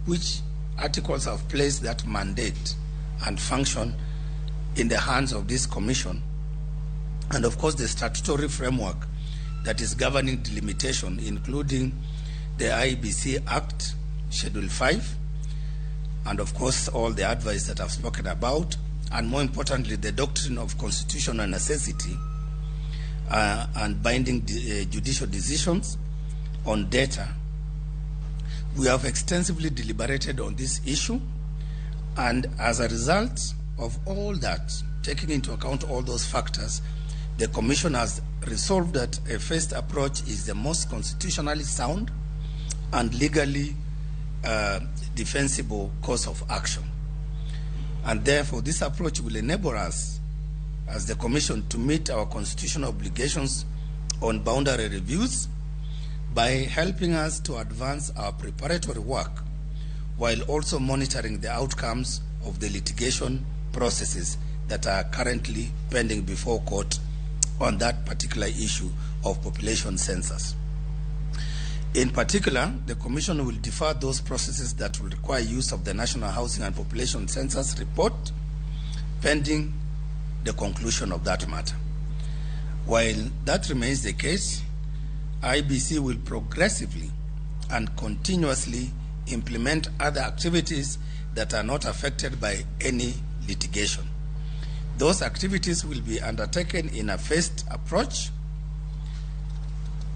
which articles have placed that mandate and function in the hands of this commission, and of course the statutory framework that is governing delimitation, including the IEBC Act, Schedule 5, and of course all the advice that I've spoken about, and more importantly, the doctrine of constitutional necessity and binding judicial decisions on data. We have extensively deliberated on this issue, and as a result of all that, taking into account all those factors, the Commission has resolved that a phased approach is the most constitutionally sound and legally defensible course of action. And therefore, this approach will enable us as the Commission to meet our constitutional obligations on boundary reviews by helping us to advance our preparatory work while also monitoring the outcomes of the litigation processes that are currently pending before court on that particular issue of population census. In particular, the Commission will defer those processes that will require use of the National Housing and Population Census report pending the conclusion of that matter. While that remains the case, IEBC will progressively and continuously implement other activities that are not affected by any litigation. Those activities will be undertaken in a phased approach,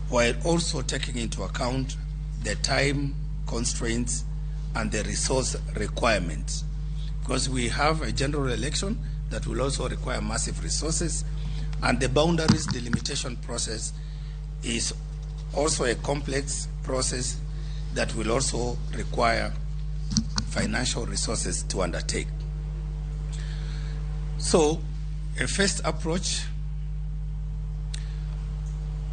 while also taking into account the time constraints and the resource requirements. Because we have a general election that will also require massive resources, and the boundaries delimitation process is also a complex process that will also require financial resources to undertake. So a phased approach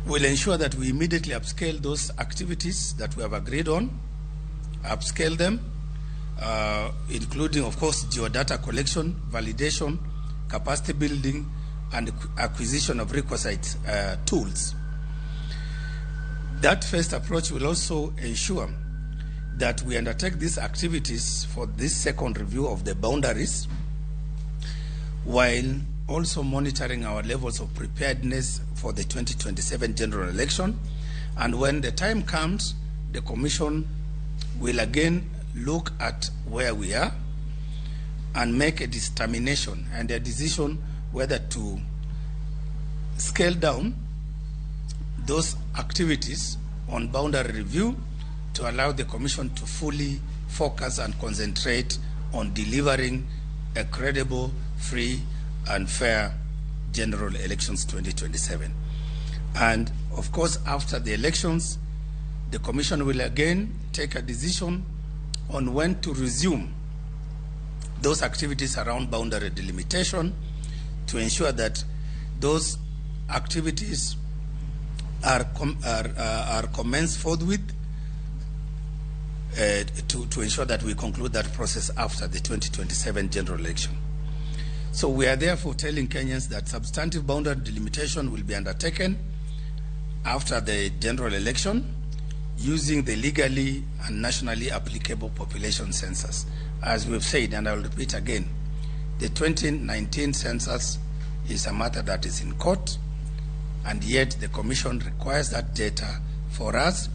will ensure that we immediately upscale those activities that we have agreed on, upscale them, including, of course, geodata collection, validation, capacity building, and acquisition of requisite tools. That first approach will also ensure that we undertake these activities for this second review of the boundaries, while also monitoring our levels of preparedness for the 2027 general election. And when the time comes, the Commission will again look at where we are and make a determination and a decision whether to scale down those activities on boundary review to allow the Commission to fully focus and concentrate on delivering a credible, free, and fair general elections 2027. And of course, after the elections, the Commission will again take a decision on when to resume those activities around boundary delimitation to ensure that those activities are commenced forthwith to ensure that we conclude that process after the 2027 general election. So we are therefore telling Kenyans that substantive boundary delimitation will be undertaken after the general election using the legally and nationally applicable population census. As we've said, and I'll repeat again, the 2019 census is a matter that is in court, and yet the Commission requires that data for us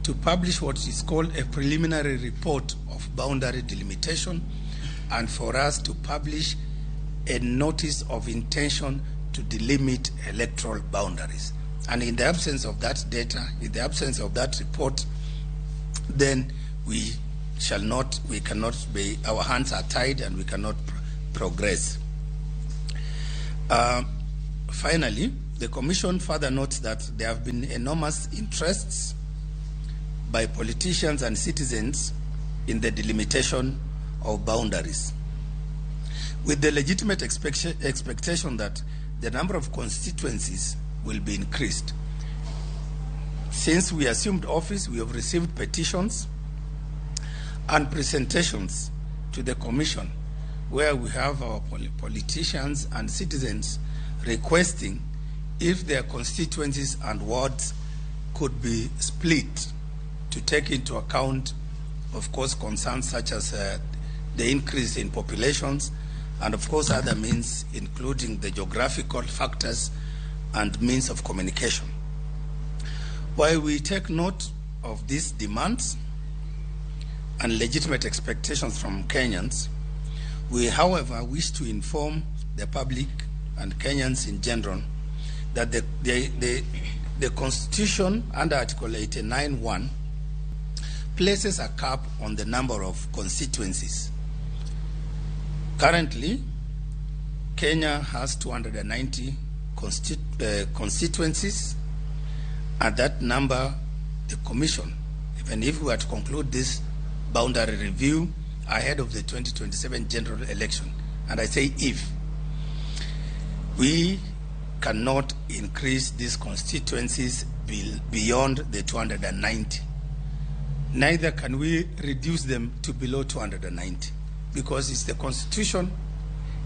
to publish what is called a preliminary report of boundary delimitation, and for us to publish a notice of intention to delimit electoral boundaries. And in the absence of that data, in the absence of that report, then we shall not, we cannot be, our hands are tied and we cannot progress. Finally, the Commission further notes that there have been enormous interests by politicians and citizens in the delimitation of boundaries, with the legitimate expectation that the number of constituencies will be increased. Since we assumed office, we have received petitions and presentations to the Commission where we have our politicians and citizens requesting if their constituencies and wards could be split to take into account, of course, concerns such as the increase in populations and, of course, other means, including the geographical factors and means of communication. While we take note of these demands and legitimate expectations from Kenyans, we, however, wish to inform the public and Kenyans in general that the Constitution under Article 89(1) places a cap on the number of constituencies. Currently, Kenya has 290 constituencies. At that number, the Commission, even if we were to conclude this boundary review ahead of the 2027 general election, and I say if, we cannot increase these constituencies beyond the 290. Neither can we reduce them to below 290, because it's the Constitution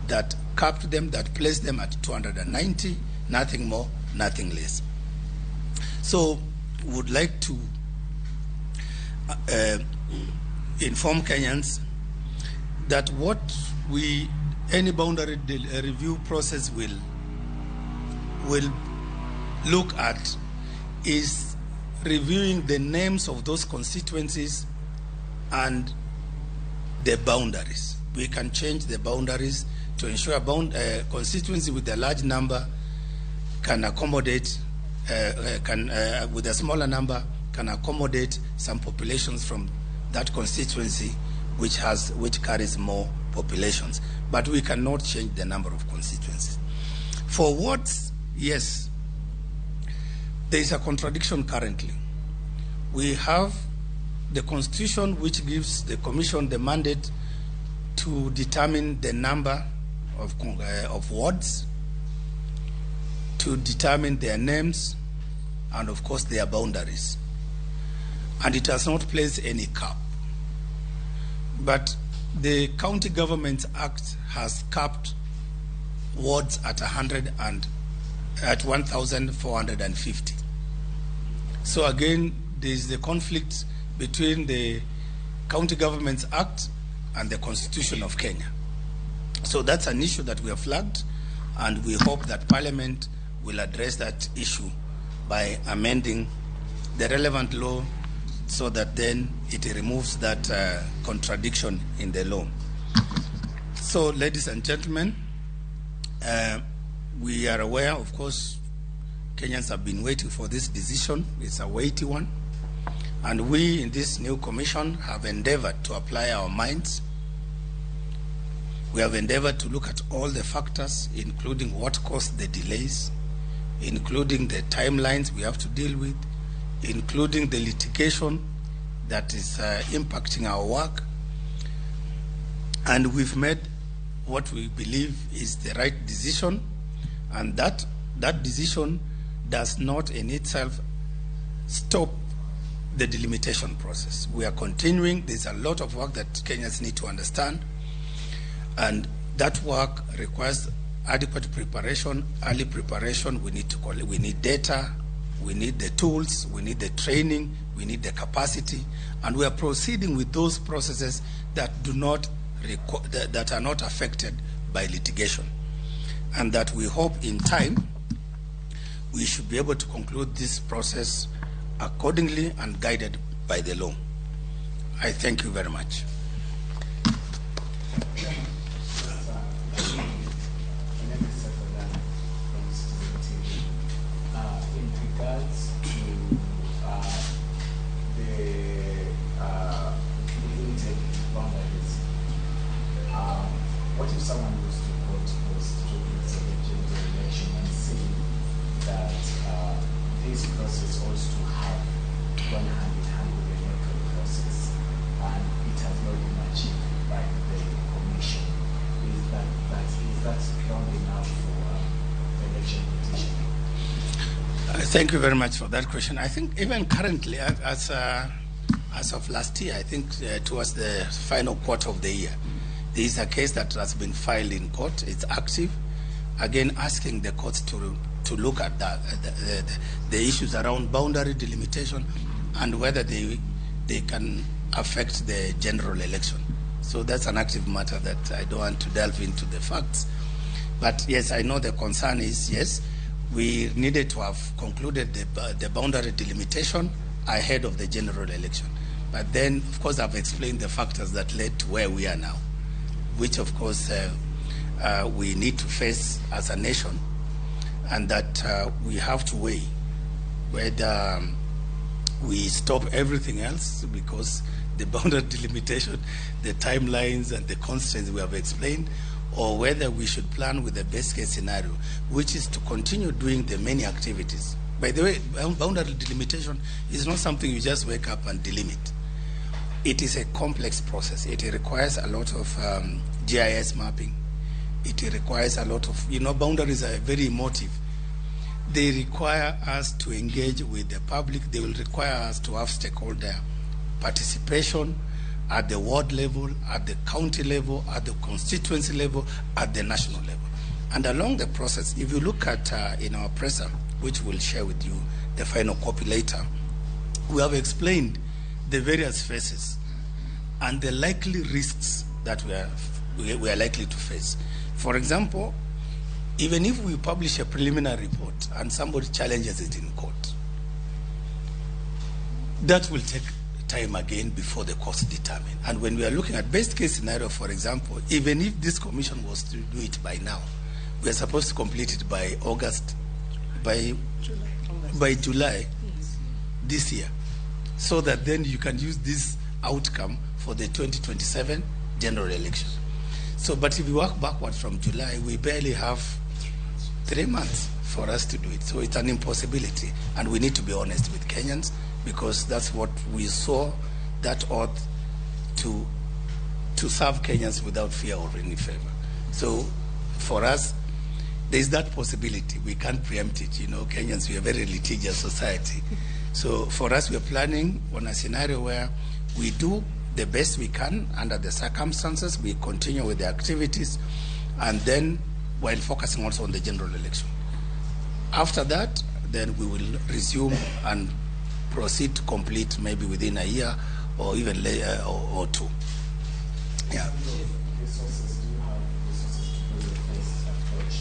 that capped them, that placed them at 290, nothing more, nothing less. So we would like to inform Kenyans that what we, any boundary review process will look at is reviewing the names of those constituencies and the boundaries. We can change the boundaries to ensure a constituency with a large number can accommodate, with a smaller number can accommodate some populations from that constituency which carries more populations. But we cannot change the number of constituencies. For wards, yes, there is a contradiction currently. We have the Constitution, which gives the Commission the mandate to determine the number of wards, to determine their names, and of course their boundaries. And it has not placed any cap. But the County Governments Act has capped wards at 1,450. So again, there is the conflict between the County Governments Act and the Constitution of Kenya. So that's an issue that we have flagged, and we hope that Parliament will address that issue by amending the relevant law so that then it removes that contradiction in the law. So, ladies and gentlemen, we are aware, of course, Kenyans have been waiting for this decision. It's a weighty one. And we in this new commission have endeavored to apply our minds. We have endeavored to look at all the factors, including what caused the delays, including the timelines we have to deal with, including the litigation that is impacting our work. And we've made what we believe is the right decision, and that decision does not in itself stop the delimitation process. We are continuing. There's a lot of work that Kenyans need to understand, and that work requires adequate preparation, early preparation. We need data, we need the tools, we need the training, we need the capacity, and we are proceeding with those processes that do not that are not affected by litigation, and that we hope in time we should be able to conclude this process accordingly and guided by the law. I thank you very much. My name is Seth Olana from Citizen TV. In regards to the delimited boundaries, what if someone goes to court post 2027 general election and say that this process ought to have gone hand in hand with the electoral process, and it has not been achieved by the commission? Is that strong enough for election petition? Thank you very much for that question. I think even currently, as of last year, I think towards the final quarter of the year, there is a case that has been filed in court. It's active. Again, asking the courts to look at the issues around boundary delimitation and whether they can affect the general election. So that's an active matter that I don't want to delve into the facts. But yes, I know the concern is, yes, we needed to have concluded the boundary delimitation ahead of the general election. But then, of course, I've explained the factors that led to where we are now, which, of course, we need to face as a nation, and that we have to weigh whether we stop everything else, because the boundary delimitation, the timelines and the constraints we have explained, or whether we should plan with the best case scenario, which is to continue doing the many activities. By the way, boundary delimitation is not something you just wake up and delimit. It is a complex process. It requires a lot of GIS mapping. It requires a lot of, boundaries are very emotive. They require us to engage with the public. They will require us to have stakeholder participation at the ward level, at the county level, at the constituency level, at the national level. And along the process, if you look at in our presser, which we'll share with you the final copy later, we have explained the various phases and the likely risks that we are likely to face. For example, even if we publish a preliminary report and somebody challenges it in court, that will take time again before the courts determine. And when we are looking at best case scenario, for example, even if this commission was to do it by now, we are supposed to complete it by August, by July this year, so that then you can use this outcome for the 2027 general election. So, but if we work backwards from July, we barely have 3 months for us to do it. So it's an impossibility. And we need to be honest with Kenyans, because that's what we saw, that ought to serve Kenyans without fear or any favor. So for us, there's that possibility. We can't preempt it. You know, Kenyans, we are a very litigious society. So for us, we're planning on a scenario where we do the best we can under the circumstances, we continue with the activities, and then while focusing also on the general election. After that, then we will resume and proceed to complete maybe within a year or even later or two. Yeah. Resources, do you have resources to do the phased approach?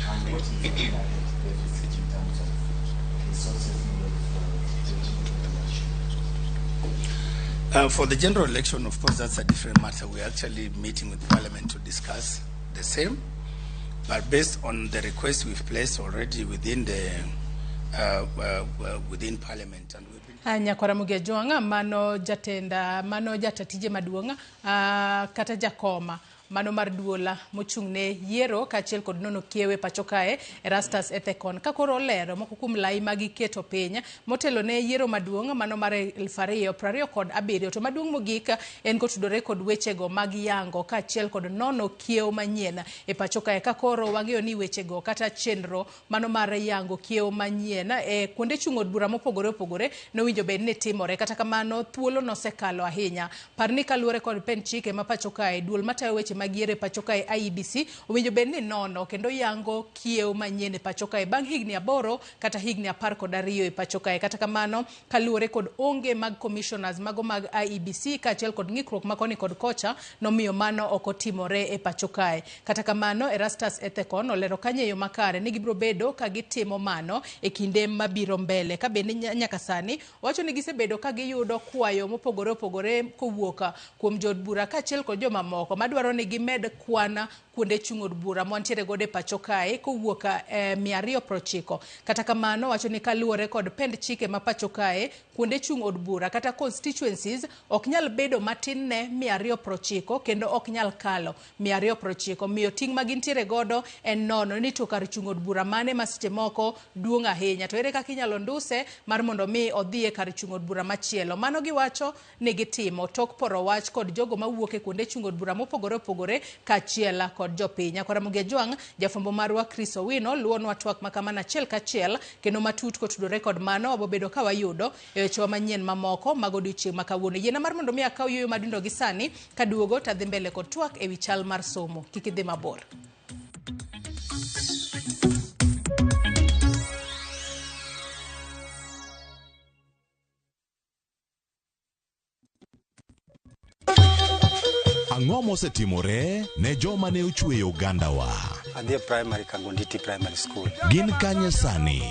And what is the current deficit in terms of resources needed for the general election? For the general election, of course, that's a different matter. We're actually meeting with Parliament to discuss the same. But based on the request we've placed already within the within Parliament, and we've been Nyakwara Mugejuang mano jatenda mano jatatije maduong' kata jakoma mano mar duola mochung' ne yiero kaachiel kod nono kiewe pacho kae Erastus Ethekon ka koro olero moko kuom lai ma giketo piny motelo ne yiero maduong' mano mar 2027. To maduong' mogik en kotudore kod wechego mag yango kaachiel kod nono kiewo manyien e pacho kae ka koro wang'eyo ni wechego kata chenro mano mar yango kiewo manyien e kuonde chung' od bura mopogore opogore nowinjo bed ni timore. Kata kamano thuolo nosekalo ahinya. Par ni kaluwore kod pend chike ma pacho kae duol matayo weche mag yiero e pacho kae IEBC owinjo bed ni nono kendo yango kiewo manyien e pacho kae bang' higni 8 kata higni 12 e pacho kae. Kata kamano kaluwore kod onge mag commissioners mago mag IEBC kaachiel kod ng'ikruok ma koni kod kocha nomiyo mano ok otimore e pacho kae. Kata kamano Erastus Ethekon olero kanyo e yo makare ni gibiro bedo ka gitimo mano e kinde mabiro mbele. Ka bende nyaka sani wacho ni gisebedo ka giyudo kwayo mopogore opogore kowuok kuom jood bura kaachiel kod jomamoko madwaro ni gimed kwan kuonde chung' od bura mantiere godo e pacho kae kowuok 290. Kata kamano wacho ni kaluwore kod pend chike ma pacho kae kuonde chung' od bura kata constituencies ok nyal bedo matin ne 290 kendo ok nyal kalo 290. Miyo ting' ma gintiere godo en nono ni to kar chung' od bura mane ma seche moko duong' ahinya to ere kaka inyalo nduse mar mondo mi odhi e kar chung' od bura machielo. Mano giwacho ni gitimo tok poro wach kod jogo mawuok e kuonde chung' od bura mopogore opogore kaachiel kod jopiny. Nyakwara Mugejuang' jafwambo marwa Chris Owino luwonwa twak makamano achiel kachiel kendo matut kotudore kod mano wabobedo ka wayudo e wechewa manyien mamoko mag odiochieng' ma kawuono. Yiena mar mondo mi akaw yueyo madundo gi sani kaduogo tadhi mbele kod twak ewi chal mar somo. Kik idhi mabor. Ang'o mosetimore ne joma ne ochweyo ogandawa? Adhi e primary Kangonditi Primary School. Gin kanye sani?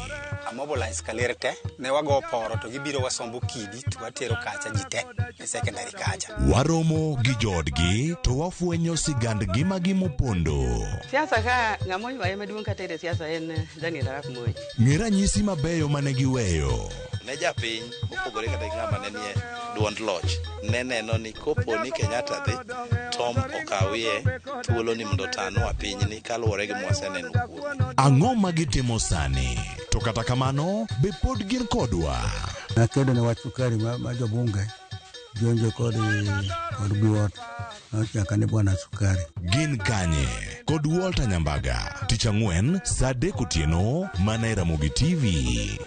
Amobilize kaler te, ne wago poro to gibiro wasombo kidi to watero kacha ji te e secondary kacha. Waromo gi joodgi to wafwenyo sigand ngimagi mopondo. Siasa ka ng'ama oywaye maduong' kata e siasa en Daniel Arap Moi. Ng'e ranyisi mabeyo mane giweyo. Ne japiny mopogore kata gi ng'ama ne nie duond loch ne neno ni kopo ni Kenyatta dhi Tom okawie thuolo ni mondo otanwa pinyni kaluwore gi mwaseneno kuome. Ang'o ma gitimo sani? To kata kamano, be pod gin kodwa? Nakedo ne wach sukari ma jobunge jonjo kod biwot nochaka ni bwana sukari. Gin kanye? Kod Walter Nyambaga, tich ang'wen saa 3 otieno mana e Ramogi TV.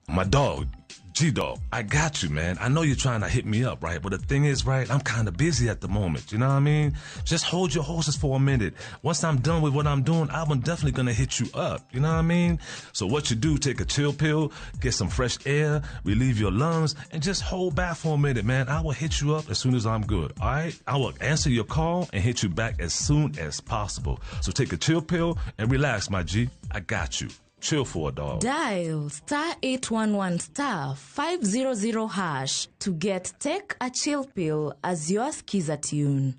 My dog, G-Dog, I got you, man. I know you're trying to hit me up, right? But the thing is, right, I'm kind of busy at the moment. You know what I mean? Just hold your horses for a minute. Once I'm done with what I'm doing, I'm definitely going to hit you up. You know what I mean? So what you do, take a chill pill, get some fresh air, relieve your lungs, and just hold back for a minute, man. I will hit you up as soon as I'm good, all right? I will answer your call and hit you back as soon as possible. So take a chill pill and relax, my G. I got you. Chill for a dog. Dial star 811 star 500 hash to get Take a Chill Pill as your skiza tune.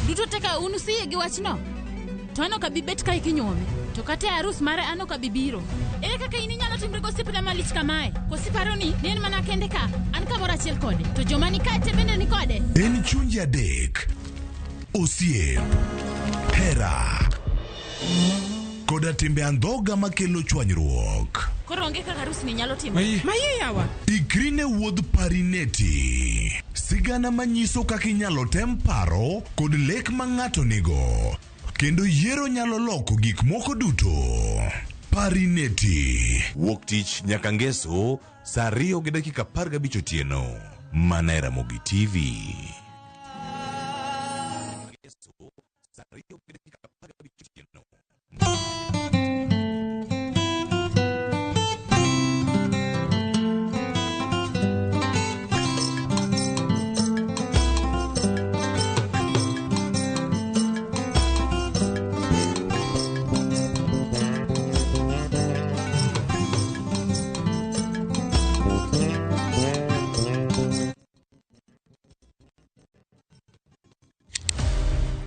Duto teka unu siye gi wachno. To an ok abi bet kae kinyuome. To kata e arus mare an ok abi biro. Ere kaka in inyalo timri gosiepna malich kamae? Koso iparo ni en mana kende ka, an kamoro achiel kode. To joma ni kae te bende ni kode. En chunje adek. Osiep, hera, koda timbe andhoga makelo chwanyruok. Koro onge kaka arus ni nyalo timore. Maye yawa. Ikri ne wuodh Parineti. Sigana manyiso kaka inyalo tem paro kod lek ma ng'ato nigo. Kendo yiero nyalo loko gik moko duto. Safari Neti. Wuok tich nyaka ngeso saa 2:15 otieno. Mana e Ramogi TV.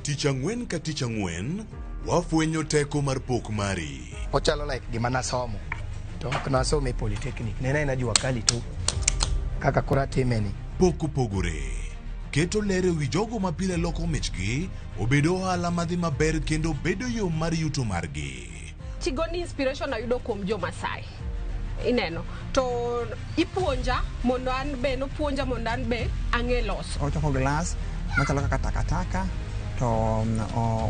Tich ang'wen ka tich ang'wen, wafwenyo teko mar pok mari. Ochalo like gima nasomo to ok nasomo e polytechnic ne en aena jua kali tu kaka koro atime ni. Pok opogore. Keto ler e wi jogo ma pile loko michgi obed ohala madhi maber kendo bedo yo mar yuto margi. Chigoni inspiration ayudo kuom jo Masai. Ineno. To ipuonja mondo an be nopuonja mondo an be ang'e loso. Ochoko glass machalo kaka takataka to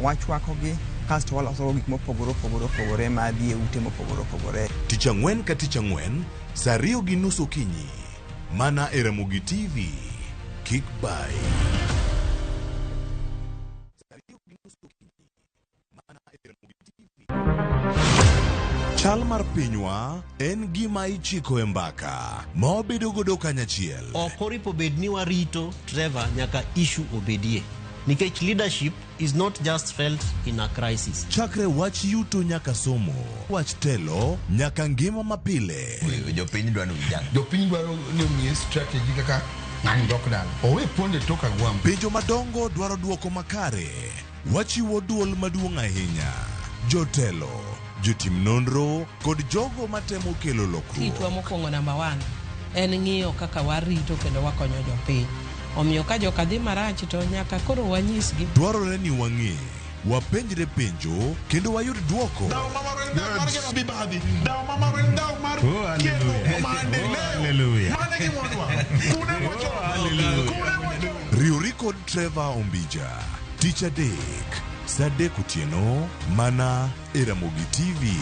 wachwakogi kasto waloso gik mopogore opogore opogore madhi e ute mopogore opogore. Tich ang'wen ka tich ang'wen, saa 2:30 okinyi. Mana e Ramogi TV. Kik bayi. Chal mar pinywa en gima ichiko e mbaka ma wabedo godo kanyachiel. Ok oripo bed ni warito Trevor nyaka issue obedie. Nikech leadership is not just felt in a crisis. Chakre wach yuto nyaka somo, wach telo nyaka ngima mapile. Jopiny dwaro ni ujang. Jopiny dwaro ni omiye strategy kaka ng'ani dok dala. Owe ponde tok agwambo. Penjo madongo dwaro duoko makare. Wachiwo duol maduong' ahinya. Jotelo, jotim nonro kod jogo matemo kelo lokruok. Tijwa mokwongo namba 1 en ng'iyo kaka warito kendo wakonyo jopiny. Omiyo ka joka dhi marach to nyaka koro wanyisgi. Dwarore ni wang'e, wapenjre penjo kendo wayud duoko. Riwri kod Trevor Ombija tich adek saa 3 otieno mana e Ramogi TV.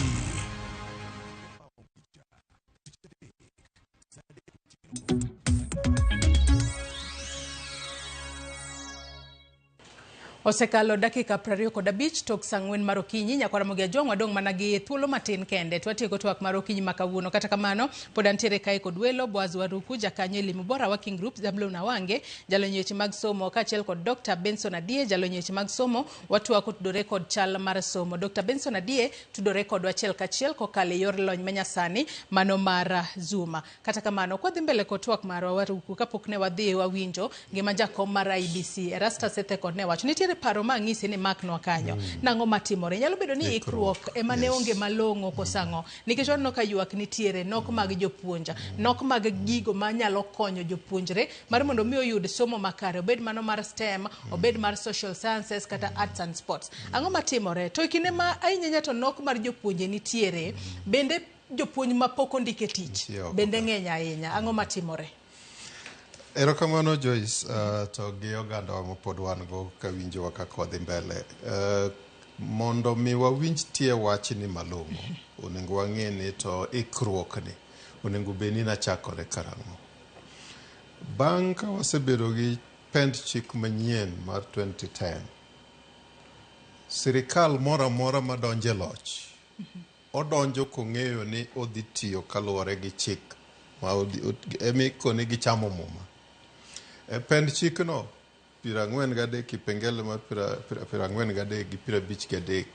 Osekalo dakika 25 tok saa 4 mar okinyi. Nyakwar Ramogi Ajwang' wadong' mana gi thuolo matin kende. To watieko twak mar okinyi ma kawuono. Kata kamano, pod antiere kae kod welo Boaz Waruku, jakanyo Elimu Bora Working Group, Zablon Awange, jalony weche mag somo, kaachiel kod Dr. Benson Adie, jalony weche mag somo. Watwak otudore kod chal mar somo. Dr. Benson Adie tudore kodwa achiel kachiel kokalo e yor lony manyasani mano mar Zoom. Kata kamano, kwadhi mbele kod twak marwa Waruku, kapok ne wadhi wawinjo ngima jakom mar IEBC Erastus Ethe kod ne wacho nitiere paro ma ang'isi ni maknwa kanyo. Nang'o matimore? Nyalo bedo ni ikruok ema ne onge malong'o kosang'o. Nikech waneno ka ywak nitiere, nok mag jopuonj, nok mag gigo manyalo konyo jopuonjre mar mondo mi oyud somo makare, obed mano mar STEM, obed mar social sciences kata arts and sports. Ang'o matimore? To e kinde ma ahinya to nok mar jopuonje nitiere, bende jopuonj mapok ondike tich bende ng'eny ahinya. Ang'o matimore? Erokamano Joyce, to gi ogandawa mapod wan go kawinjowa kaka wadhi mbele. Mondo mi wawinj tie wachni malong'o, onego wang'e ni to ikruok ni onego bed ni nachakore karang'o. Bang' ka wasebedo gi pend chik manyien mar 2010, sirikal moro amora madonjo e loch, odonjo kong'eyo ni odhi tiyo kaluwore gi chik ma emikoni gichamo muma. E pend chikno 43 kipengele mar 43 gi 53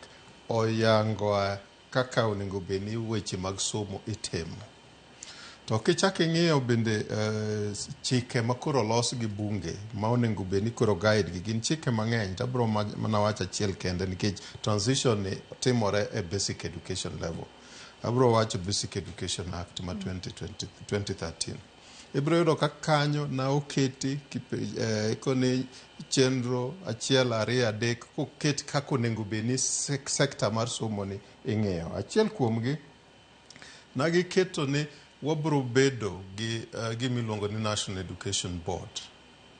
oyango kaka onego bed ni weche mag somo itimo. To kichako ing'iyo bende chike ma koro olos gi bunge ma onego bed ni koro guide gi gin chike mang'eny to abiro mana wacho achiel kende nikech transition ni timore e basic education level. Abiro wacho Basic Education Act ma 2013. Ibiro yudo ka kanyo na oketi ikoni chenro 1 2 3 koket kaka onego bed ni sekta mar somo ni ing'iyo. Achiel kuomgi na giketo ni wabiro bedo gi gima iluongo ni National Education Board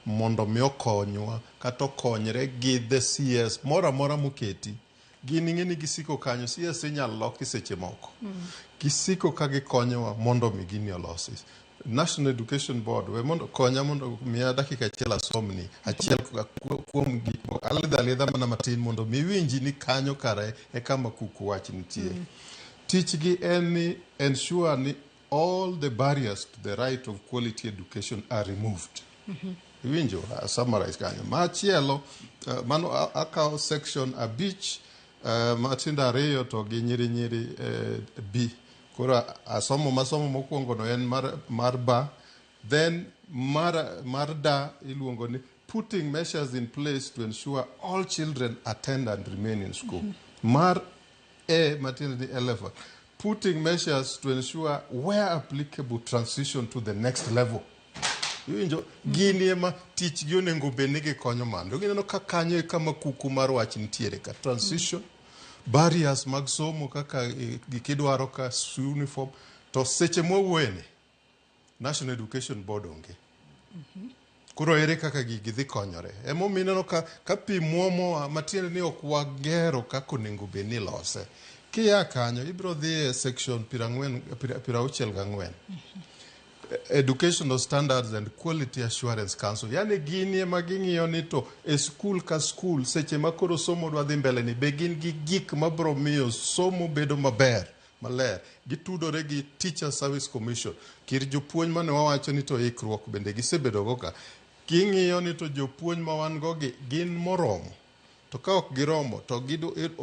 mondo mi okonywa kata okonyre gi the CS moro amora moketi Gin ing'e ni gisiko kanyo, CS inyalo loki seche moko. Gisiko ka gikonyowa mondo mi gini olosi. National Education Board, we mondo konya mondo miya dakika achiel asomni achiel kuom gik moko alidho alidha mana matin mondo mi iwinji ni kanyo kare e kama kuku wach nitie. Tichgi en ni ensure ni all the barriers to the right of quality education are removed. Iwinjo? A summarize kanyo. Machielo, mano akawo section 5 matindo 2 to gi nyiri nyiri B. Koro asomo masomo mokwongo no en mar ba, then mar da iluongo ni putting measures in place to ensure all children attend and remain in school. Mar E matiende ni elephant, putting measures to ensure where applicable transition to the next level. Iwinjo? Gini ema tichgi onego bed ni gikonyo mano. Gineno ka kanyo e kama kuku mar wach nitiere ka transition, barriers mag somo kaka gik idwaro ka uniform, to seche mwawuoyeni National Education Board onge. Koro ere kaka gigi dhi konyore? Emomiyo ineno ka pi muomowa, matiende ni ok wagero kaka onego bed ni ilose. Kia kanyo, ibiro dhi e section 64. Educational Standards and Quality Assurance Council. Yani gini ema ging'iyo ni to e skul ka skul seche ma koro somo dwa dhi mbele ni be gin gi gik mabiro miyo somo bedo maber maler. Gitudore gi Teacher Service Commission. Kir jopuonj mane wawacho ni to ikruok bende gisebedo go ka. Ging'iyo ni to jopuonj ma wan go gi gin moromo. To ka ok giromo to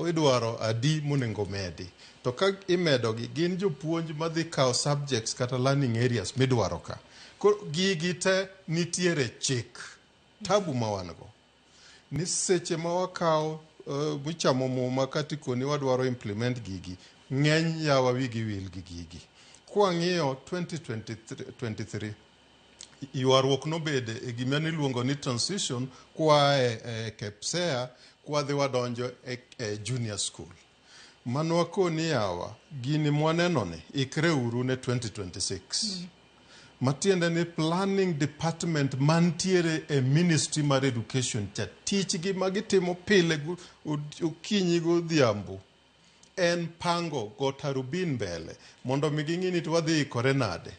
idwaro adi monego medi. To ka imedogi gin jopuonj madhi kawo subjects kata learning areas midwaro ka. Koro gigi te nitiere chik. Tabu ma wan go ni seche ma wakawo michamo muma kata ikoni wadwaro implement gigi, ng'eny yawa wigi wil gi gigi. Kwang'iyo 2023 ywaruok nobede e gima niluongo ni transition koa e KPSEA kwadhi wadonjo e junior school. Mano wakoni yawa, gini mwaneno ni ikre uru ne 2026. Matiende ni planning department mantiere e ministry mar education cha tichgi magitimo pile okinyi godhiambo en pango go tarubin mbele mondo mi ging'i ni to wadhi ikore nade.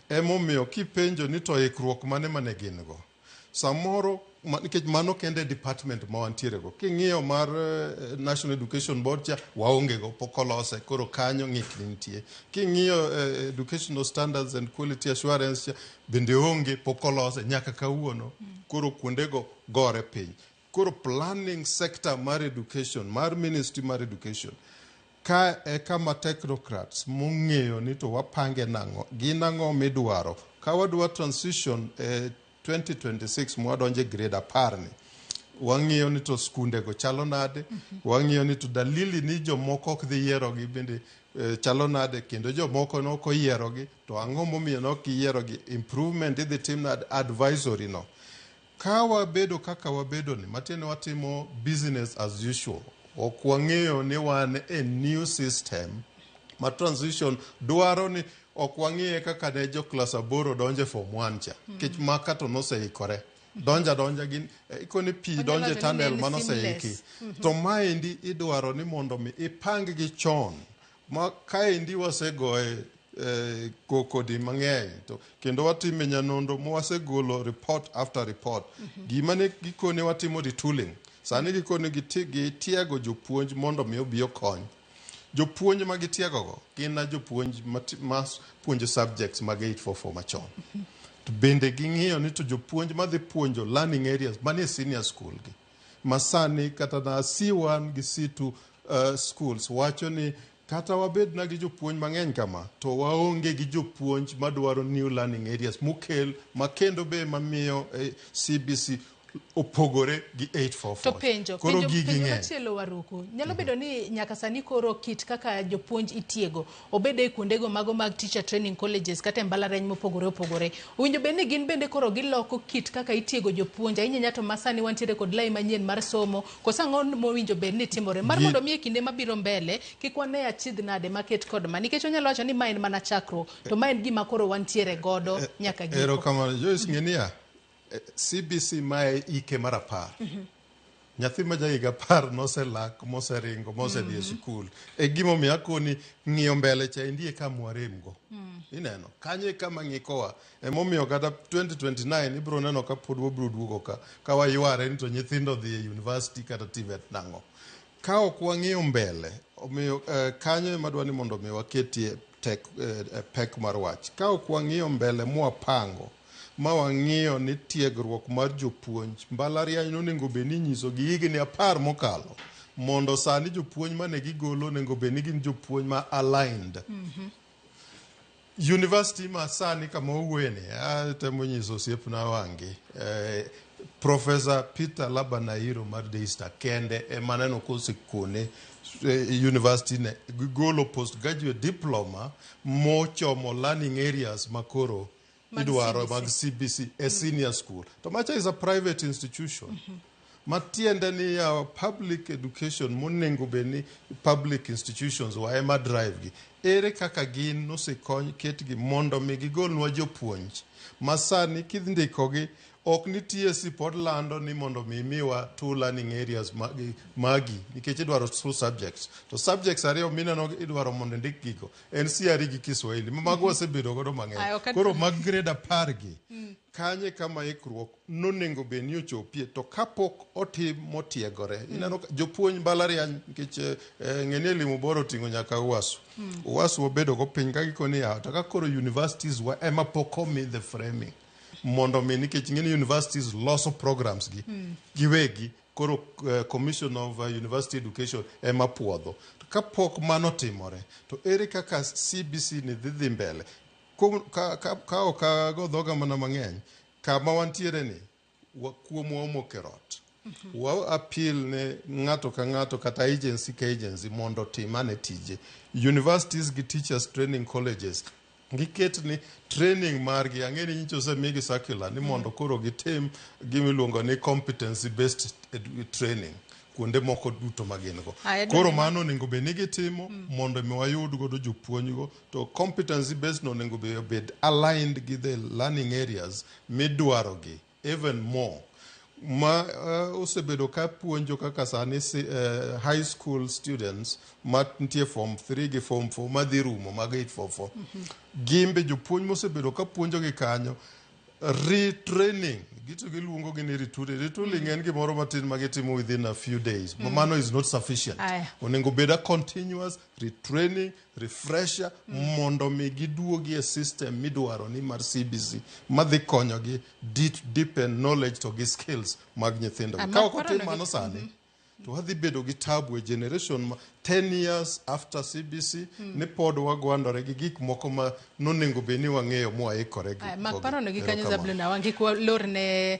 Emomiyo kipenjo ni to ikruok mane mane gin go. Samoro nikech mano kende department ma wantiere go. King'iyo mar National Education Board cha waonge go, pok olose, koro kanyo ng'ikni nitie. King'iyo Educational Standards and Quality Assurance cha bende onge, pok olose nyaka kawuono. Koro kuondego gore piny. Koro planning sector mar education, mar ministry mar education, ka e kama technocrats mong'eyo ni to wapange nang'o, gin ang'o midwaro. Ka wadwa transition 2026 mwadonje grade 10 ni, wang'iyo ni to skundego chalo nade, wang'iyo ni to dalili ni jomoko ok dhi yierogi bende chalo nade, kendo jomoko nok oyierogi, to ang'o momiyo nok giyierogi, improvement idhi tim nade, advisory no. Ka wabedo kaka wabedo ni, matiende watimo business as usual, ok wang'eyo ni wan e new system ma transition dwaro ni ok wang'iye kaka ne jo klas 8 donje form 1 cha. Nikech maka to noseikore. Donja donja gin ikoni pi donje tunnel manoseiki. To maendi idwaro ni mondo mi ipang gi chon. Ma kaendi wasegoye koko di mang'eny to kendo watime nyanondo mwasegolo report after report. Gima ne gikone watimo retooling. Sani gikone gitiego jopuonj mondo mi obi okony. Jopuonj ma gitiegogo gin na jopuonj ma puonjo subjects mag 844 machon. To bende ging'iyo ni to jopuonj madhi puonjo learning areas manie senior school gi. Masani kata na C1 gi C2 schools wacho ni kata wabed na gi jopuonj mang'eny kama to waonge gi jopuonj madwaro new learning areas mokel ma kendo be mamiyo CBC opogore gi 844. To penjo, penjo machielo Waruku, nyalo bedo ni nyaka sani koro kit kaka jopuonj itiego, obed e kuondego mago mag teacher training colleges kata e mbalariany mopogore opogore. Owinjo bed ni gin bende koro giloko kit kaka itiego jopuonj, ahinya to masani wantiere kod lai manyien mar somo, koso ang'o mowinjo bed ni timore? Mar mondo mi e kinde mabiro mbele, kik wane achiedh nade maket kod ma, nikech onyalo wacho ni ma en mana chakruok, to ma en gima koro wantiere godo nyaka giko. Erokamano, Joyce, ng'e niya, CBC mae ike mar 10. Nyathi ma ja higa 10 noselak, moseringo, mosedhi e sikul. E gimomiyo akoni ng'iyo mbele cha endi e kama waremgo. Ineno, kanyo e kama ng'ikowa. Emomiyo kata 2029 ibiro neno ka pod wabiro duogo ka, ka wayware ni to nyithindo odhi e university kata TVET nang'o. Ka ok wang'iyo mbele, omiyo kanyo ema adwa ni mondo mi waketie tek, pek mar wach. Ka ok wang'iyo mbele mwapango, ma wang'iyo ni tiegruok mar jopuonj mbalariany nonego bed ni inyiso gi higni 10 mokalo, mondo sani jopuonj mane gigolo onego bed ni gin jopuonj ma aligned. University ma sani kama wawuoye ni, atemo nyiso osiepna Wangi, Professor Peter Laban Ahiro mar Daystar kende ema aneno kosekone university ne gigolo postgraduate diploma mochomo learning areas makoro idwaro mag CBC e senior school. To macha is a private institution. Matiende ni our public education monengo bed ni public institutions wa ema drive gi. Ere kaka gin nosekony ketgi mondo mi gigolnwa jopuonj ma sani kindikogi ok ni TSC pod lando ni mondo mi miwa 2 learning areas magi nikech idwaro 2 subjects. To subjects 2 mineno idwaro mondo ndik gigo en CRE gi Kiswahili. Mago wasebedo godo mang'eny. Koro mag grade 10 gi kanye kama ikruok nonengo bed ni ochopie to kapok otim motiegore. Ineno jopuonj mbalariany nikech ng'eni elimu bora oting'o nyaka UASU. UASU wabedo go piny ka gikoni yawa to ka koro universities wa ema pok omi the framing mondo mi nikech ng'eni universities loso programs gi giwegi koro Commission of University Education ema puodho. To kapok mano timore to ere kaka CBC ni dhi mbele? Ka ok ago dhoga mana mang'eny, kama wantiere ni kuomwa omoko e rot. Wa appeal ne ng'ato ka ng'ato kata agency ka agency mondo otim ane tije. Universities gi teachers training colleges giket ni training margi, ang'e ni nyicha osemigi circular ni mondo koro gitim gimiluongo ni competency based training kuonde moko duto ma gin go. Koro mano onego bed ni gitimo mondo mi wayud godo jopuonj go to competency based no onego bed aligned gi the learning areas midwaro gi even more. Ma osebedo ka puonjo kaka sani high school students ma nitie form 3 gi form 4 madhi rumo mag 844. Gimbe jopuonj mosebedo ka puonjo gi kanyo retraining gito giluongo gi ni retooling. Retooling en gimoro matin ma gitimo within a few days. Mano is not sufficient. Onego bed a continuous retraining, refresher mondo mi giduogi e system midwaro ni mar CBC madhi konyogi deepen knowledge to gi skills mag nyithindo. Ka ok otim mano sani to wadhi bedo gi tabu e generation ma 10 years after CBC ni pod wagwandore gi gik moko ma nonego bed ni wang'eyo mwaikore gi. Mak parono gi kanyo Zablon Awange, kik walorne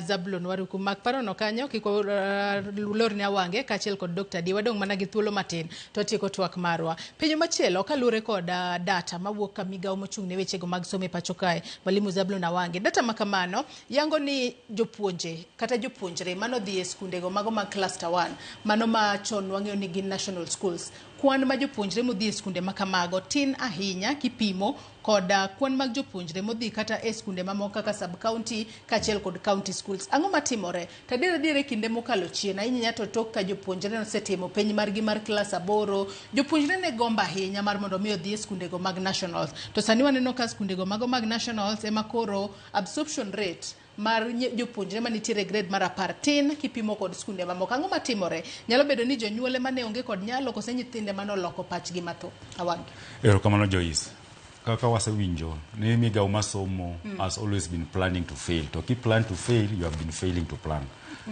Zablon Waruku. Mak parono kanyo kik walorne Awange kaachiel kod Dr. D. Wadong' mana gi thuolo matin to watieko twak marwa. Penjo machielo kaluwore kod data mawuok ka migawo mochung' ne wechego mag somo e pacho kae, Mwalimu Zablon Awange. Data ma kamano yango ni jopuonje kata jopuonjre manodhi e skundego mago mag cluster 1, mano ma chon wang'eyo ni gin national schools, kwan ma jopuonjre modhi e skunde ma kamago tin ahinya kipimo kod kwan mag jopuonjre modhi kata e skunde mamoko kaka sub county kaachiel kod county schools. Ang'o matimore? To adier adier e kinde mokalo chien ahinya to tok ka jopuonjre nosetimo penj margi mar klas 8, jopuonjre ne gombo ahinya mar mondo mi odhi e skundego mag nationals. To sani waneno ka skundego mago mag nationals ema koro absorption rate mar jopuonjre manitiere e grade mar 10 tin kipimo kod skunde mamoko. Ang'o matimore? Nyalo bedo ni jonyuol ema ne onge kod nyalo kose nyithinde mane oloko pachgi mathoth? Awange. Erokamano Joyce. Kaka wasewinjo ni migawo mar somo has always been planning to fail. To ki plan to fail, you have been failing to plan.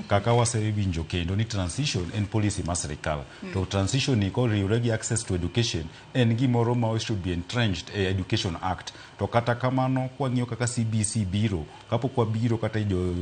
Kaka wasewinjo kendo ni transition en policy mar sirikal. To transition ni koriwre gi access to education en gimoro ma should be entrenched e Education Act. To kata kamano kwang'iyo kaka CBC biro, kapok wabiro kata e jo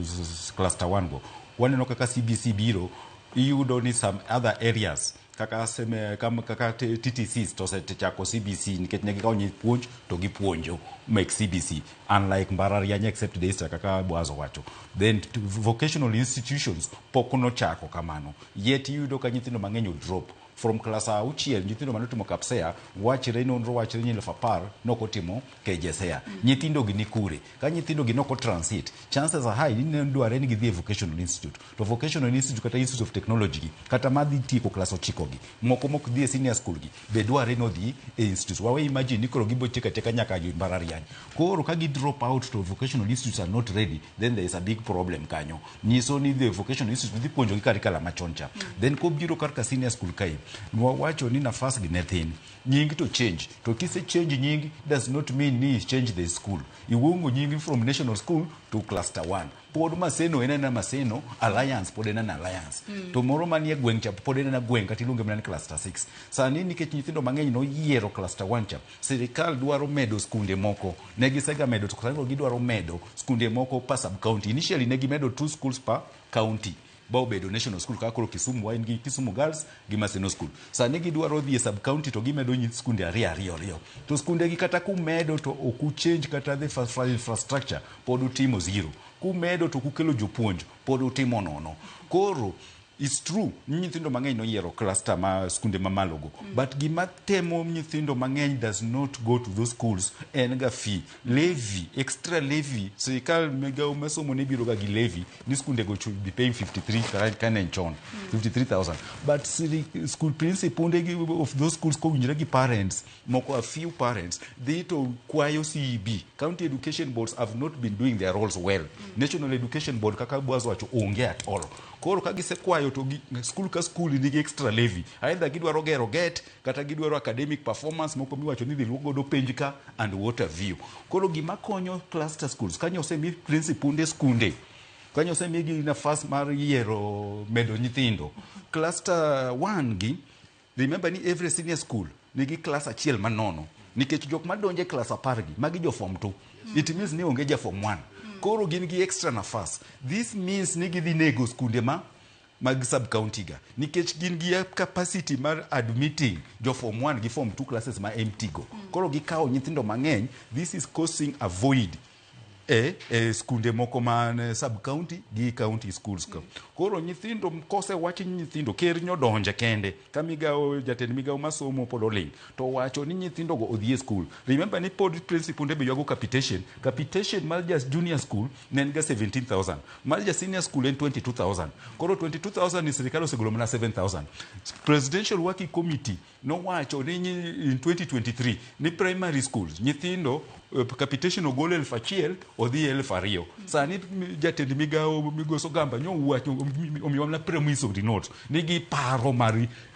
cluster 1 go, waneno kaka CBC biro, iyudo ni some other areas kaka seme, kaka TTCs to osechako CBC nikech ne gikawo puonj to gipuonjo make CBC unlike Mbalariany except Daystar kaka Boaz owacho. Then vocational institutions pok nochako kamano, yet iyudo ka nyithindo mang'eny odrop. From class auchiel nyithindo mane otimo KPSEA wachre nonro wachre ni 10,000 nokotimo KJSEA. Nyithindo gi ni kure? Ka nyithindo gi noko transit, chances are high ni ne dwarre ni gidhi e vocational institute. To vocational institute kata institute of technology gi kata madhi tieko klas ochiko gi moko mok dhi e senior school gi be dwarre ni odhi e institute. Wawe imagine ni koro gibo tieko atieka nyaka mbalariany. Koro ka gi drop out to vocational institutes are not ready, then there is a big problem kanyo. Nyiso ni the vocational institute dhi puonjogi curriculum machon cha. Then kobiro kar ka senior school kae, wawacho ni nafas gi ne thin. Nying to change. To kise change nying does not mean ni change the school. Iwuongo nying from national school to cluster 1. Pod Maseno en ena Maseno, Alliance pod en ena Alliance. To moro manie gweng' cha pod en ena gweng' kata iluonge mana ni cluster 6. Sani nikech nyithindo mang'eny noyiero cluster 1 cha, sirikal dwaro medo skunde moko. Ne gisega medo to sani gidwaro medo skunde moko per sub county. Initially ne gimedo 2 schools per county. Ba obedo national school kaka koro Kisumu wan gi Kisumu Girls gi Maseno School. Sani gidwaro dhi e sub county to gimedo skunde ariyo ariyo ariyo. To skunde gi kata kumedo to ok uchange kata the infrastructure pod utimo zero. Kumedo to kukelo jopuonj pod utimo nono. Koro it's true ni nyithindo mang'eny noyiero cluster ma skunde mamalo go. But gima temo nyithindo mang'eny does not go to those schools en ga fee. Levy, extra levy, sirikal migawo mar somo ne biro ga gi levy ni skunde go should be paying 53 kane en chon, 53,000. But school principal of those schools kowinjore gi parents, moko a few parents, dhi to kwayo CEB. County education boards have not been doing their roles well. National Education Board kaka Boaz wacho onge at all. Koro ka gisekwayo to school ka school nigi extra levy. Either gidwaro gero gate kata gidwaro academic performance moko miwacho ni dhi luok godo penj ka and what have you. Koro gima konyo cluster schools kanyo osemi principunde skunde kanyo osemigi nafas mar yiero medo nyithindo. Cluster 1 gi, remember ni every senior school nigi class achiel manono. Nikech jok madonje class 10 gi, magi jo form 2. It means ni onge ja form 1. Koro gin gi extra nafas. This means ni gidhi nego skunde ma mag sub county ga. Nikech gin gi capacity mar admitting jo form 1 gi form 2 classes ma empty go. Koro gikawo nyithindo mang'eny, this is causing a void e skunde moko man sub county gi county schools ka. Koro nyithindo kosewach ni nyithindo ker nyodonje kende ka migawo jatend migawo masomo pod oling to wacho ni nyithindo go odhi e school. Remember ni pod principal be ywago capitation. Capitation mar just junior school ne en ga 17,000. Mar ja senior school en 22,000. Koro 22,000 ni sirikal osegolo mana 7,000. Presidential Working Committee nowacho ni in 2023 ni primary schools nyithindo capitation ogol 1,000 odhi 2,000. Sani jatend migawo migoso Gamba nyowacho omiwa mana promissory note ni giparo mar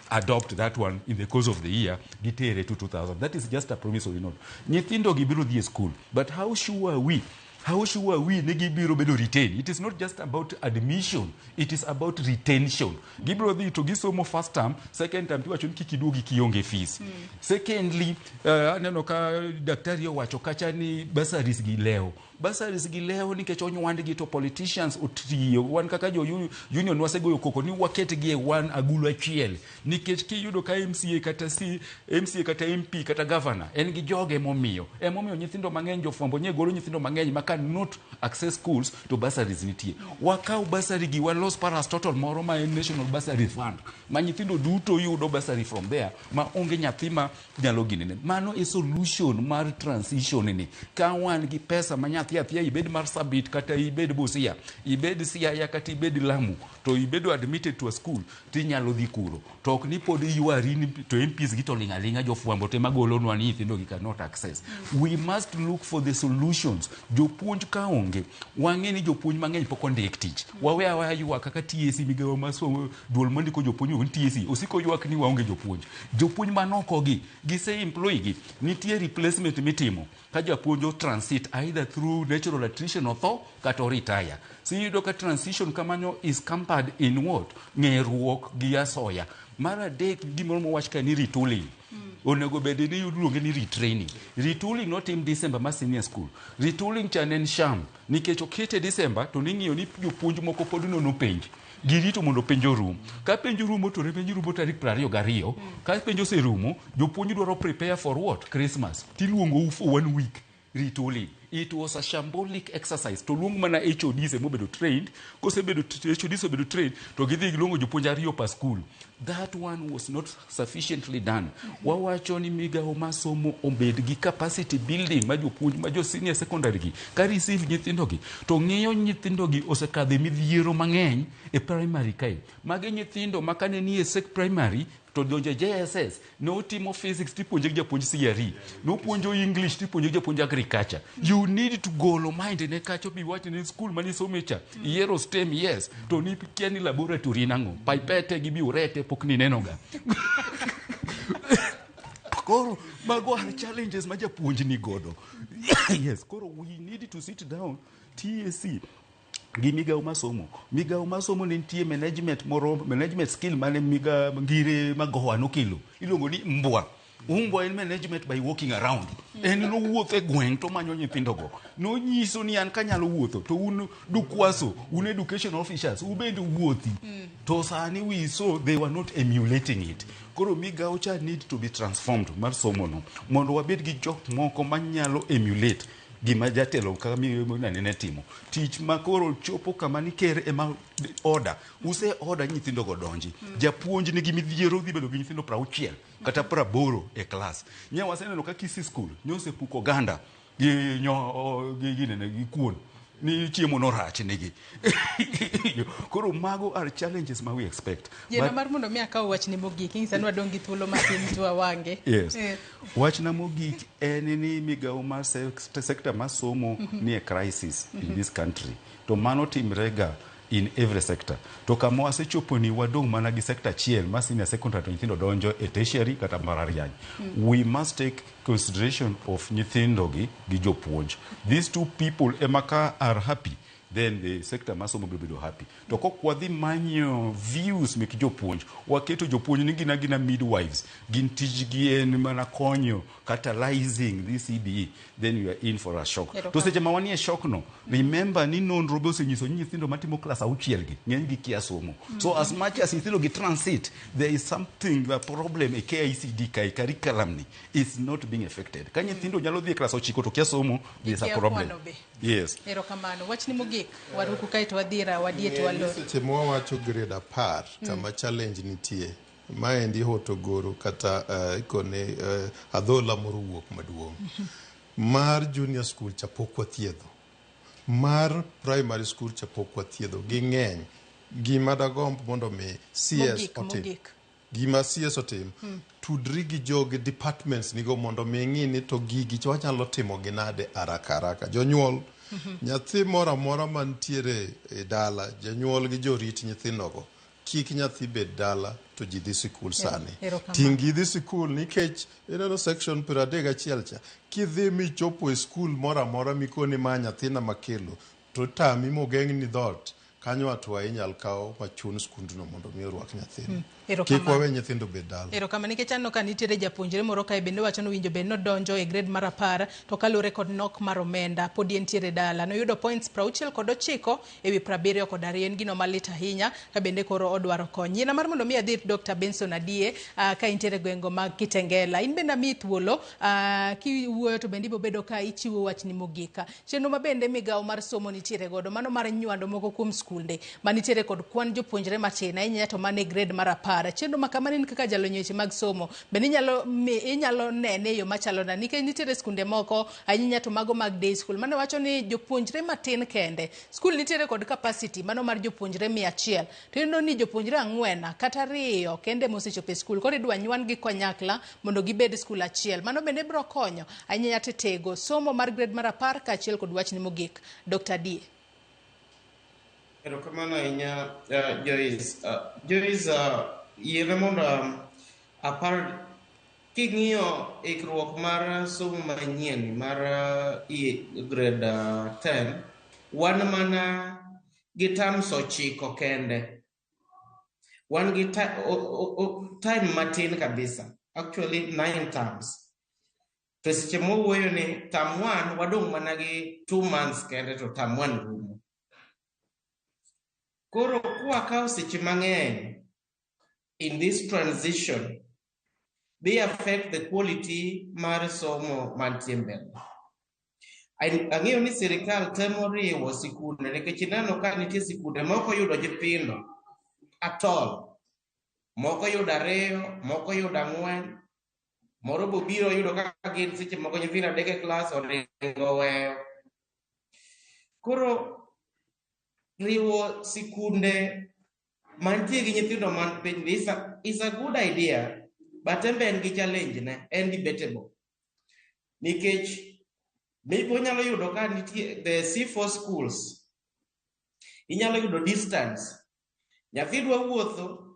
adopt that one in the course of the year gitere to 2,000. That is just a promissory note. Nyithindo gi biro dhi e school, but how sure are we? How sure are we ni gibiro bedo retain? It is not just about admission, it is about retention. Gibiro dhi to gisomo first term, second term tiwacho ni kik iduogi kionge fees. Secondly, aneno ka daktari owacho kacha ni bursaries gi lewo. Bursaries gi lewo nikech onywandgi to politicians otiyo. Wan kaka jo union wasegoyo koko ni waketgi e wan agulu achiel. Nikech kiyudo ka MCA kata C, MCA kata MP kata governor en gi joge emomiyo. Emomiyo nyithindo mang'eny jofwambo nye golo nyithindo mang'eny ma cannot access schools to bursaries nitie. Wakaw bursary gi walos parastatal moro ma en National Bursary Fund ma nyithindo duto yudo bursary from there ma onge nyathi ma nyalo ginene. Mano e solution mar transition ni. Ka wan gi pesa ma nyathi athia ibed Marsabit kata ibed Busia, ibed Siaya kata ibed Lamu to ibedo admitted to a school tinyalo dhi kuro. To ok ni pod ywari ni to MPs gi to ling' aling'a jofwambo te magolonwa ni nyithindo gi cannot access. We must look for the solutions. Jopuonj ka onge, wang'e ni jopuonj mang'eny pok ondik tich. Wawe aweya ywak kaka TSC migawo mar somo duol mondiko jopuonj ni TSC osiko ywak ni waonge jopuonj. Jopuonj manoko gi gise employ gi nitie replacement mitimo ka japuonj o transit either through natural attrition otho kata o retire. So iyudo ka transition kamano is hampered in what? Ng'eruok gi asoya. Mar adek gimoro mowach ka ni retooling. Onego bed ni iluonge ni retraining. Retooling notim December mar senior school. Retooling cha ne en sham nikech okete December to ning'iyo ni jopuonj moko pod nono penj. Girito mondo penj orum. Ka penj orumo to penj rumo tarik 22. Ka penj oserumo, jopuonj dwaro prepare for what? Christmas. Tiluongou for 1 week. retooling. It was a shambolic exercise. To luong mana HODs emobedo trained, kosebedo HODs obedo trained, to gidhi giluongo jopuonj ariyo per school. That one was not sufficiently done. Wawacho ni migawo mar somo obed gi capacity building ma jopuonj ma jo senior secondary gi ka receive nyithindo gi to ng'iyo nyithindo gi osekadho e midhiero mang'eny e primary kae. Magi nyithindo ma kane nie sec primary to donjo e JSS notimo physics tipuonje gi japuonj CRE nopuonjo English tipuonje gi japuonj agriculture. You need to golo mind ne kacho bi wach ni school mani some cha iyiero STEM, yes, to ni kia ni laboratory nang'o, pipette gi burette pok nineno ga. Koro mago are challenges ma japuonj ni godo. Yes, koro we need to sit down, TSC gi migawo mar somo. Migawo mar somo ne nitie management moro, management skill mane miga ngire magowa nokelo iluongo ni mbwa. Umbwa en management by walking around. En nowuotho e gweng' to manyo nyithindogo. Nonyiso ni an kanyalo wuotho to un dukwaso, un education officers, ubende wuothi. To sani we saw they were not emulating it. Koro migawo cha need to be transformed mar somo no mondo wabed gi jok moko manyalo emulate gima jatelo kaka nane ne timo. Tich ma koro chopo kama ni ker ema order, use order nyithindo go donji. Japuonj nigi midhiero dhi bedo gi nyithindo 60 kata 80 e klas. Nya waseneno ka Kisii school nyosepuko oganda gi nyo gi ginene gi kuon ni chiemo no rach nigi. Koro mago are challenges ma we expect. Yiena mar mondo mi akaw wachni mogik, inyisa ni wadong' gi thuolo matin to awange. Yes. Wachna mogik en ni migawo mar sector mar somo ni e crisis in this country. To mano timre ga in every sector. To kama wasechopo ni wadong' mana gi sector achiel ma senior secondary to nyithindo donjo e tertiary kata mbalariany. We must take consideration of nyithindo gi gi jopuonj. These two people ema ka are happy, then the sector mar somo biro bedo happy. To kok wadhi manyo views mek jopuonj, waketo jopuonj ni gin agina midwives, gin tijgi en mana konyo catalyzing this CBE, then we are in for a shock. To seche ma wanie shock no, remember ni nonro be osenyiso ni nyithindo matimo klas auchiel gi, ng'eny gi kia somo. So as much as nyithindo gi transit, there is something, a problem e KICD kae, curriculum ni is not being affected. Ka nyithindo nyalo dhi e klas 9 to kia somo, there is a Gikia problem. kwano be. Yes. Erokamano. Wachni mogik, waruku kae to wadhi ra wadie to walor. Seche mwawacho grade 10 kama challenge nitie, maendi hotogoro kata ikone adhola moro wuok maduong'. Mar junior school cha pok wathiedho, mar primary school cha pok wathiedho, ging'eny. Gima dagomb mondo mi CS Mogik, otim, mogik. gima CS otim, tudri gi jogi departments nigo mondo mi ng'i ni to gigi to wanyalo timo gi nade haraka haraka. Jonyuol, nyathi moro amora mantiere e dala, jonyuol gi jorit nyithindogo, kik nyathi bed dala to ji dhi sikul sani. Erokamano. Ting' gi dhi sikul nikech ineno section 31 cha, kidhi michopo e skul moro amora mikoni ma nyathina makelo, to tami mogeng'ni dhoot, kanyo atwa inyal kaw machun skundno mondo mi orwak nyathino. Kik wawe nyithindo bed dala. Erokamano nikech aneno ka nitiere japuonjre moro kae bende wacho ni owinjo bed nodonjo e grade mar 10 to kaluwore kod nok mar omenda podi entiere dala. Noyudo points 69 ewi 72, en gino malit ahinya ka bende koro odwaro kony. Yiena mar mondo mi adhi ir Dr. Benson Adie ka intiere gweng'go mag Kitengela. In bende amiyi thuolo kiwuoyo to bende ibobedo ka ichiwo wachni mogik. Chenro ma bende migawo mar somo nitiere godo mano mar nywando moko kuom skunde manitiere kod kwan jopuonjre matin ahinya to mane grade mar 10. Chenro ma kamano in kaka jalony weche mag somo bende inyalo nene e yo machalo nade nikech nitiere skunde moko ahinya to mago mag day school mane wacho ni jopuonjre matin kende skul nitiere kod capacity mano mar jopuonjre 100 to iyudo ni jopuonjre 4 kata 2 kende mosechopo e skul koro idwa nywan gi kanyakla mondo gibed skul achiel mano bende biro konyo ahinya to tego somo mar grade mar 10 kaachiel kod wachni mogik. Dr. Adie. Erokamano ahinya Joyce. Joyce, yiena mondo apar king'iyo ikruok mar somo manyien mar grade 10, wan mana gi terms 9 kende. Wan gi time matin kabisa, actually 9 terms. To seche mwawuoyo ni term 1 wadong' mana gi 2 months kende to term 1 rumo. Koro kwakawo seche mang'eny in this transition, they affect the quality mar somo mantie mbele. Ang'eyo ni sirikal temo riwo sikunde nikech ineno ka nitie sikunde moko yudo nyithindo at all. Moko yudo ariyo, moko yudo ang'wen, moro bo biro yudo ka gin seche moko nyithindo adek e klas oringo oweyo. Koro riwo sikunde mantie gi nyithindo man piny is a good idea, but en be en gi challenge ne, en debatable. Nikech maybe onyalo yudo ka nitie the C4 schools, inyalo yudo distance. Nyathi dwa wuotho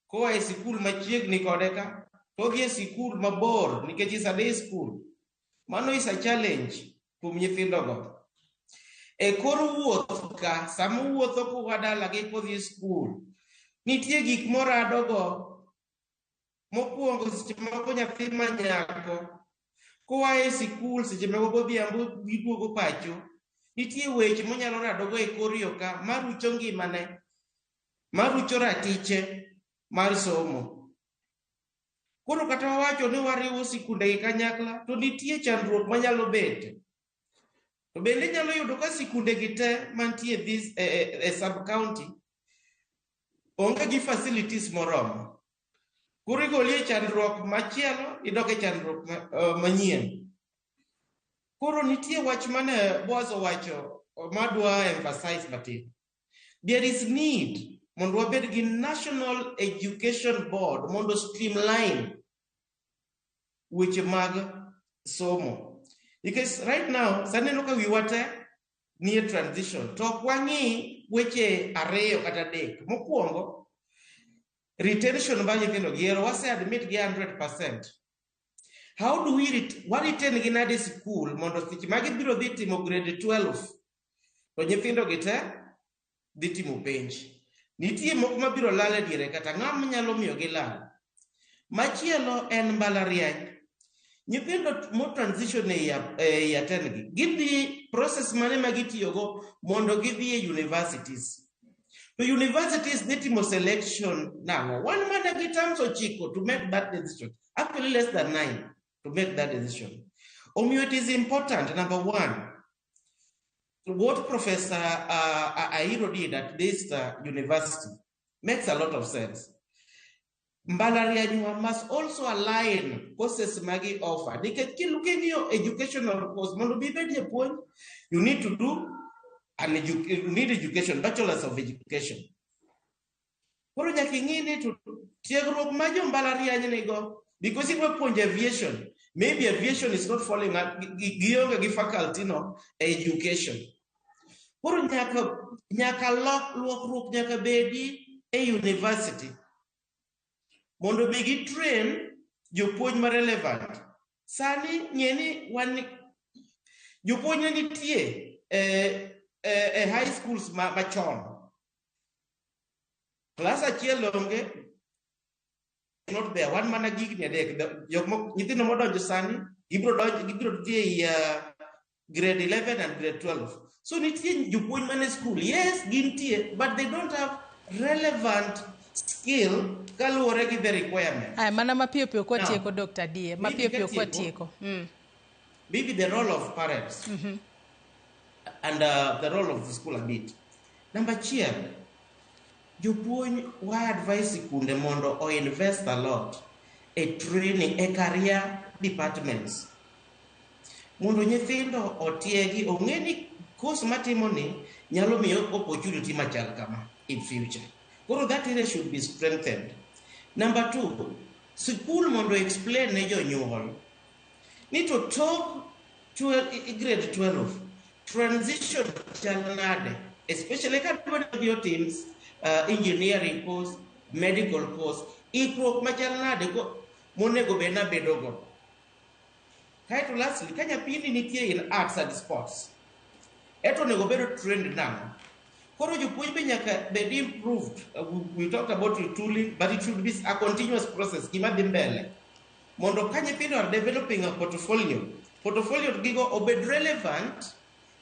koa e sikul machiegni kode ka, to odhi e sikul mabor nikech is a day school. Mano is a challenge kuom nyithindogo. E kor wuoth ka, sama owuotho koa dalagi kodhi e skul, nitie gik moradogo. Mokwongo seche moko nyathi ma nyako koa e sikul seche moko godhiambo giduogo pacho, nitie weche monyalo radogo e kor yo ka marucho ngimane, marucho ratiche mar somo. Koro kata wawacho ni wariwo sikunde gi kanyakla, to nitie chandruok manyalo bete. To bende inyalo yudo ka sikunde gi te mantie this e sub county onge gi facilities moromo. Koro igoli e chandruok machielo idok e chandruok manyien. Koro nitie wach mane Boaz owacho madwa emphasize matin. There is need mondo wabed gi National Education Board mondo streamline weche mag somo. Because right now, sani aneno ka wiwa te nie transition. To ok wang'i weche ariyo kata adek. Mokwongo, retention mar nyithindo gi ero wase admit gi 100%. How do we wa retain gi nade e sikul mondo seche ma gibiro dhi timo grade 12 to nyithindo gi te dhi timo penj. Nitie moko mabiro lal e diere kata ng'ama nyalo miyo gilal. Machielo en mbalariany. Nyithindo mo transition e year 10 gi, gidhi process mane ma gitiyogo mondo gidhi e universities. To universities dhi timo selection nang'o? Wan mana gi terms ochiko to make that decision. Actually less than 9 to make that decision. Omiyo it is important, number one, what Professor Airo did at this university makes a lot of sense. Mbalarianywa must also align courses magi offer. Nikech king'iyo educational course, mondo bi ibed japuonj, you need to do an you need education, bachelor's of education. Koro nyaka ing'i ni to tiegruok ma jo mbalariany nigo, because idwa puonjo aviation, maybe aviation is not falling out, gionge gi faculty no e education. Koro nyaka lokruok nyaka bedi e university mondo be gi train jopuonj ma relevant. Sani ng'e ni wan jopuonj ne nitie e high schools machon. Klas achiel onge, not there. Wan mana gi higni adek. Jok moko, nyithindo modonjo sani, gibiro donjo, gibiro dhi e grade 11 and grade 12. So nitie jopuonj mane school, yes, gintie, but they don't have relevant skill kaluwore gi the requirement. Aya, mana mapiyo piyo kwatieko, Now, Dr. Die, maybe mapiyo piyo katieko, kwatieko. Maybe the role of parents and the role of the school a bit. Number achiel, jopuonj wa advise sikunde mondo o invest a lot e training e career departments. Mondo nyithindo otiegi, ong'e ni course matimo ni nyalo miyo opportunity machal kama in future. Koro that area should be strengthened. Number two, sikul mondo explain ne jonyuol ni to tok 12, grade 12 transition chal nade, especially ka dwa dhi otim engineering course, medical course, ikruok machal nade ko monego bed nabedogo. Kaeto lastly, ka nyathini nitie in arts and sports, eto onego bedo trained nang'o? Koro jopuonj be nyaka bed improved. We talked about retooling, but it should be a continuous process, gima dhi mbele. Mondo ka nyithindo are developing a portfolio, portfolio gigo obed relevant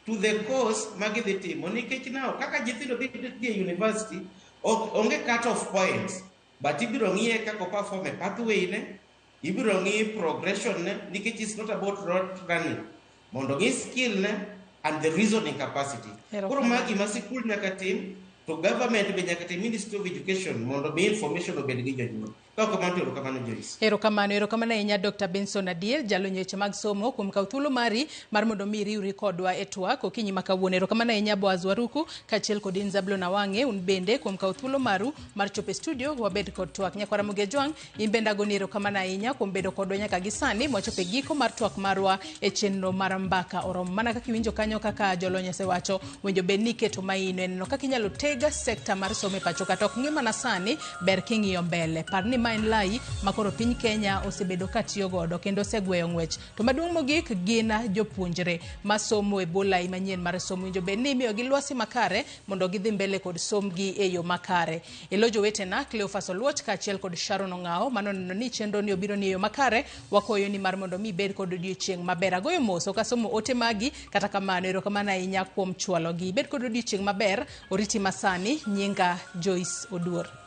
to the course ma gidhi timo. Nikech now, kaka nyithindo dhi e university, ok, onge cut off points, but ibiro ng'iye kaka o perform e pathway ne, ibiro ng'i progression ne, nikech it's not about rote running. Mondo ng'i skill ne, and the reasoning capacity. Koro ma gima sikul nyaka tim, to government be nyaka tim, Ministry of Education, mondo mi information obed gi jonyuol. Ka ok kamano to erokamano, Joyce. Erokamano, erokamano ahinya Dr. Benson Adiel, jalony e weche mag somo kuom kawo thuolo mari mar mondo mi iriwri kodwa e twak okinyi ma kawuono. Erokamano ahinya Boaz Waruku kaachiel kod in Zablon Awang'e, un bende kuom kawo thuolo maru mar chopo e studio wabed kod twak. Nyakwara Ramogi Ajwang', in bende agoni erokamano ahinya kuom bedo kodwa nyaka gi sani mwachopo e giko mar twak marwa e chenro mar Mbaka Oromo. Mana kaka iwinjo kanyo kaka jolony osewacho, winjo bed ni iketo maino e neno kaka inyalo teg sekta mar somo e pacho ka. To ok ng'i mana sani, ber king'iyo mbele. Par ni ma en lai ma koro piny Kenya osebedo ka tiyo godo kendo osegweyo ng'wech. To maduong' mogik gin jopuonjre masomo e bwo lai manyien mar somo. Winjo bed ni imiyogi lwasi makare mondo gidhi mbele kod sombgi e yo makare. E lo jowetena Cleophas Oluoch kaachiel kod Sharon Ong'awo mano neno ni chenro ni obiro ni e yo makare, wakwayo ni mar mondo mi ibed kod odiochieng' maber. Agoyo mos ok asomo ote magi, kata kamano erokamano ahinya kuom chwalogi. Ibed kod odiochieng' maber, oriti masani, nyinga Joyce Oduor.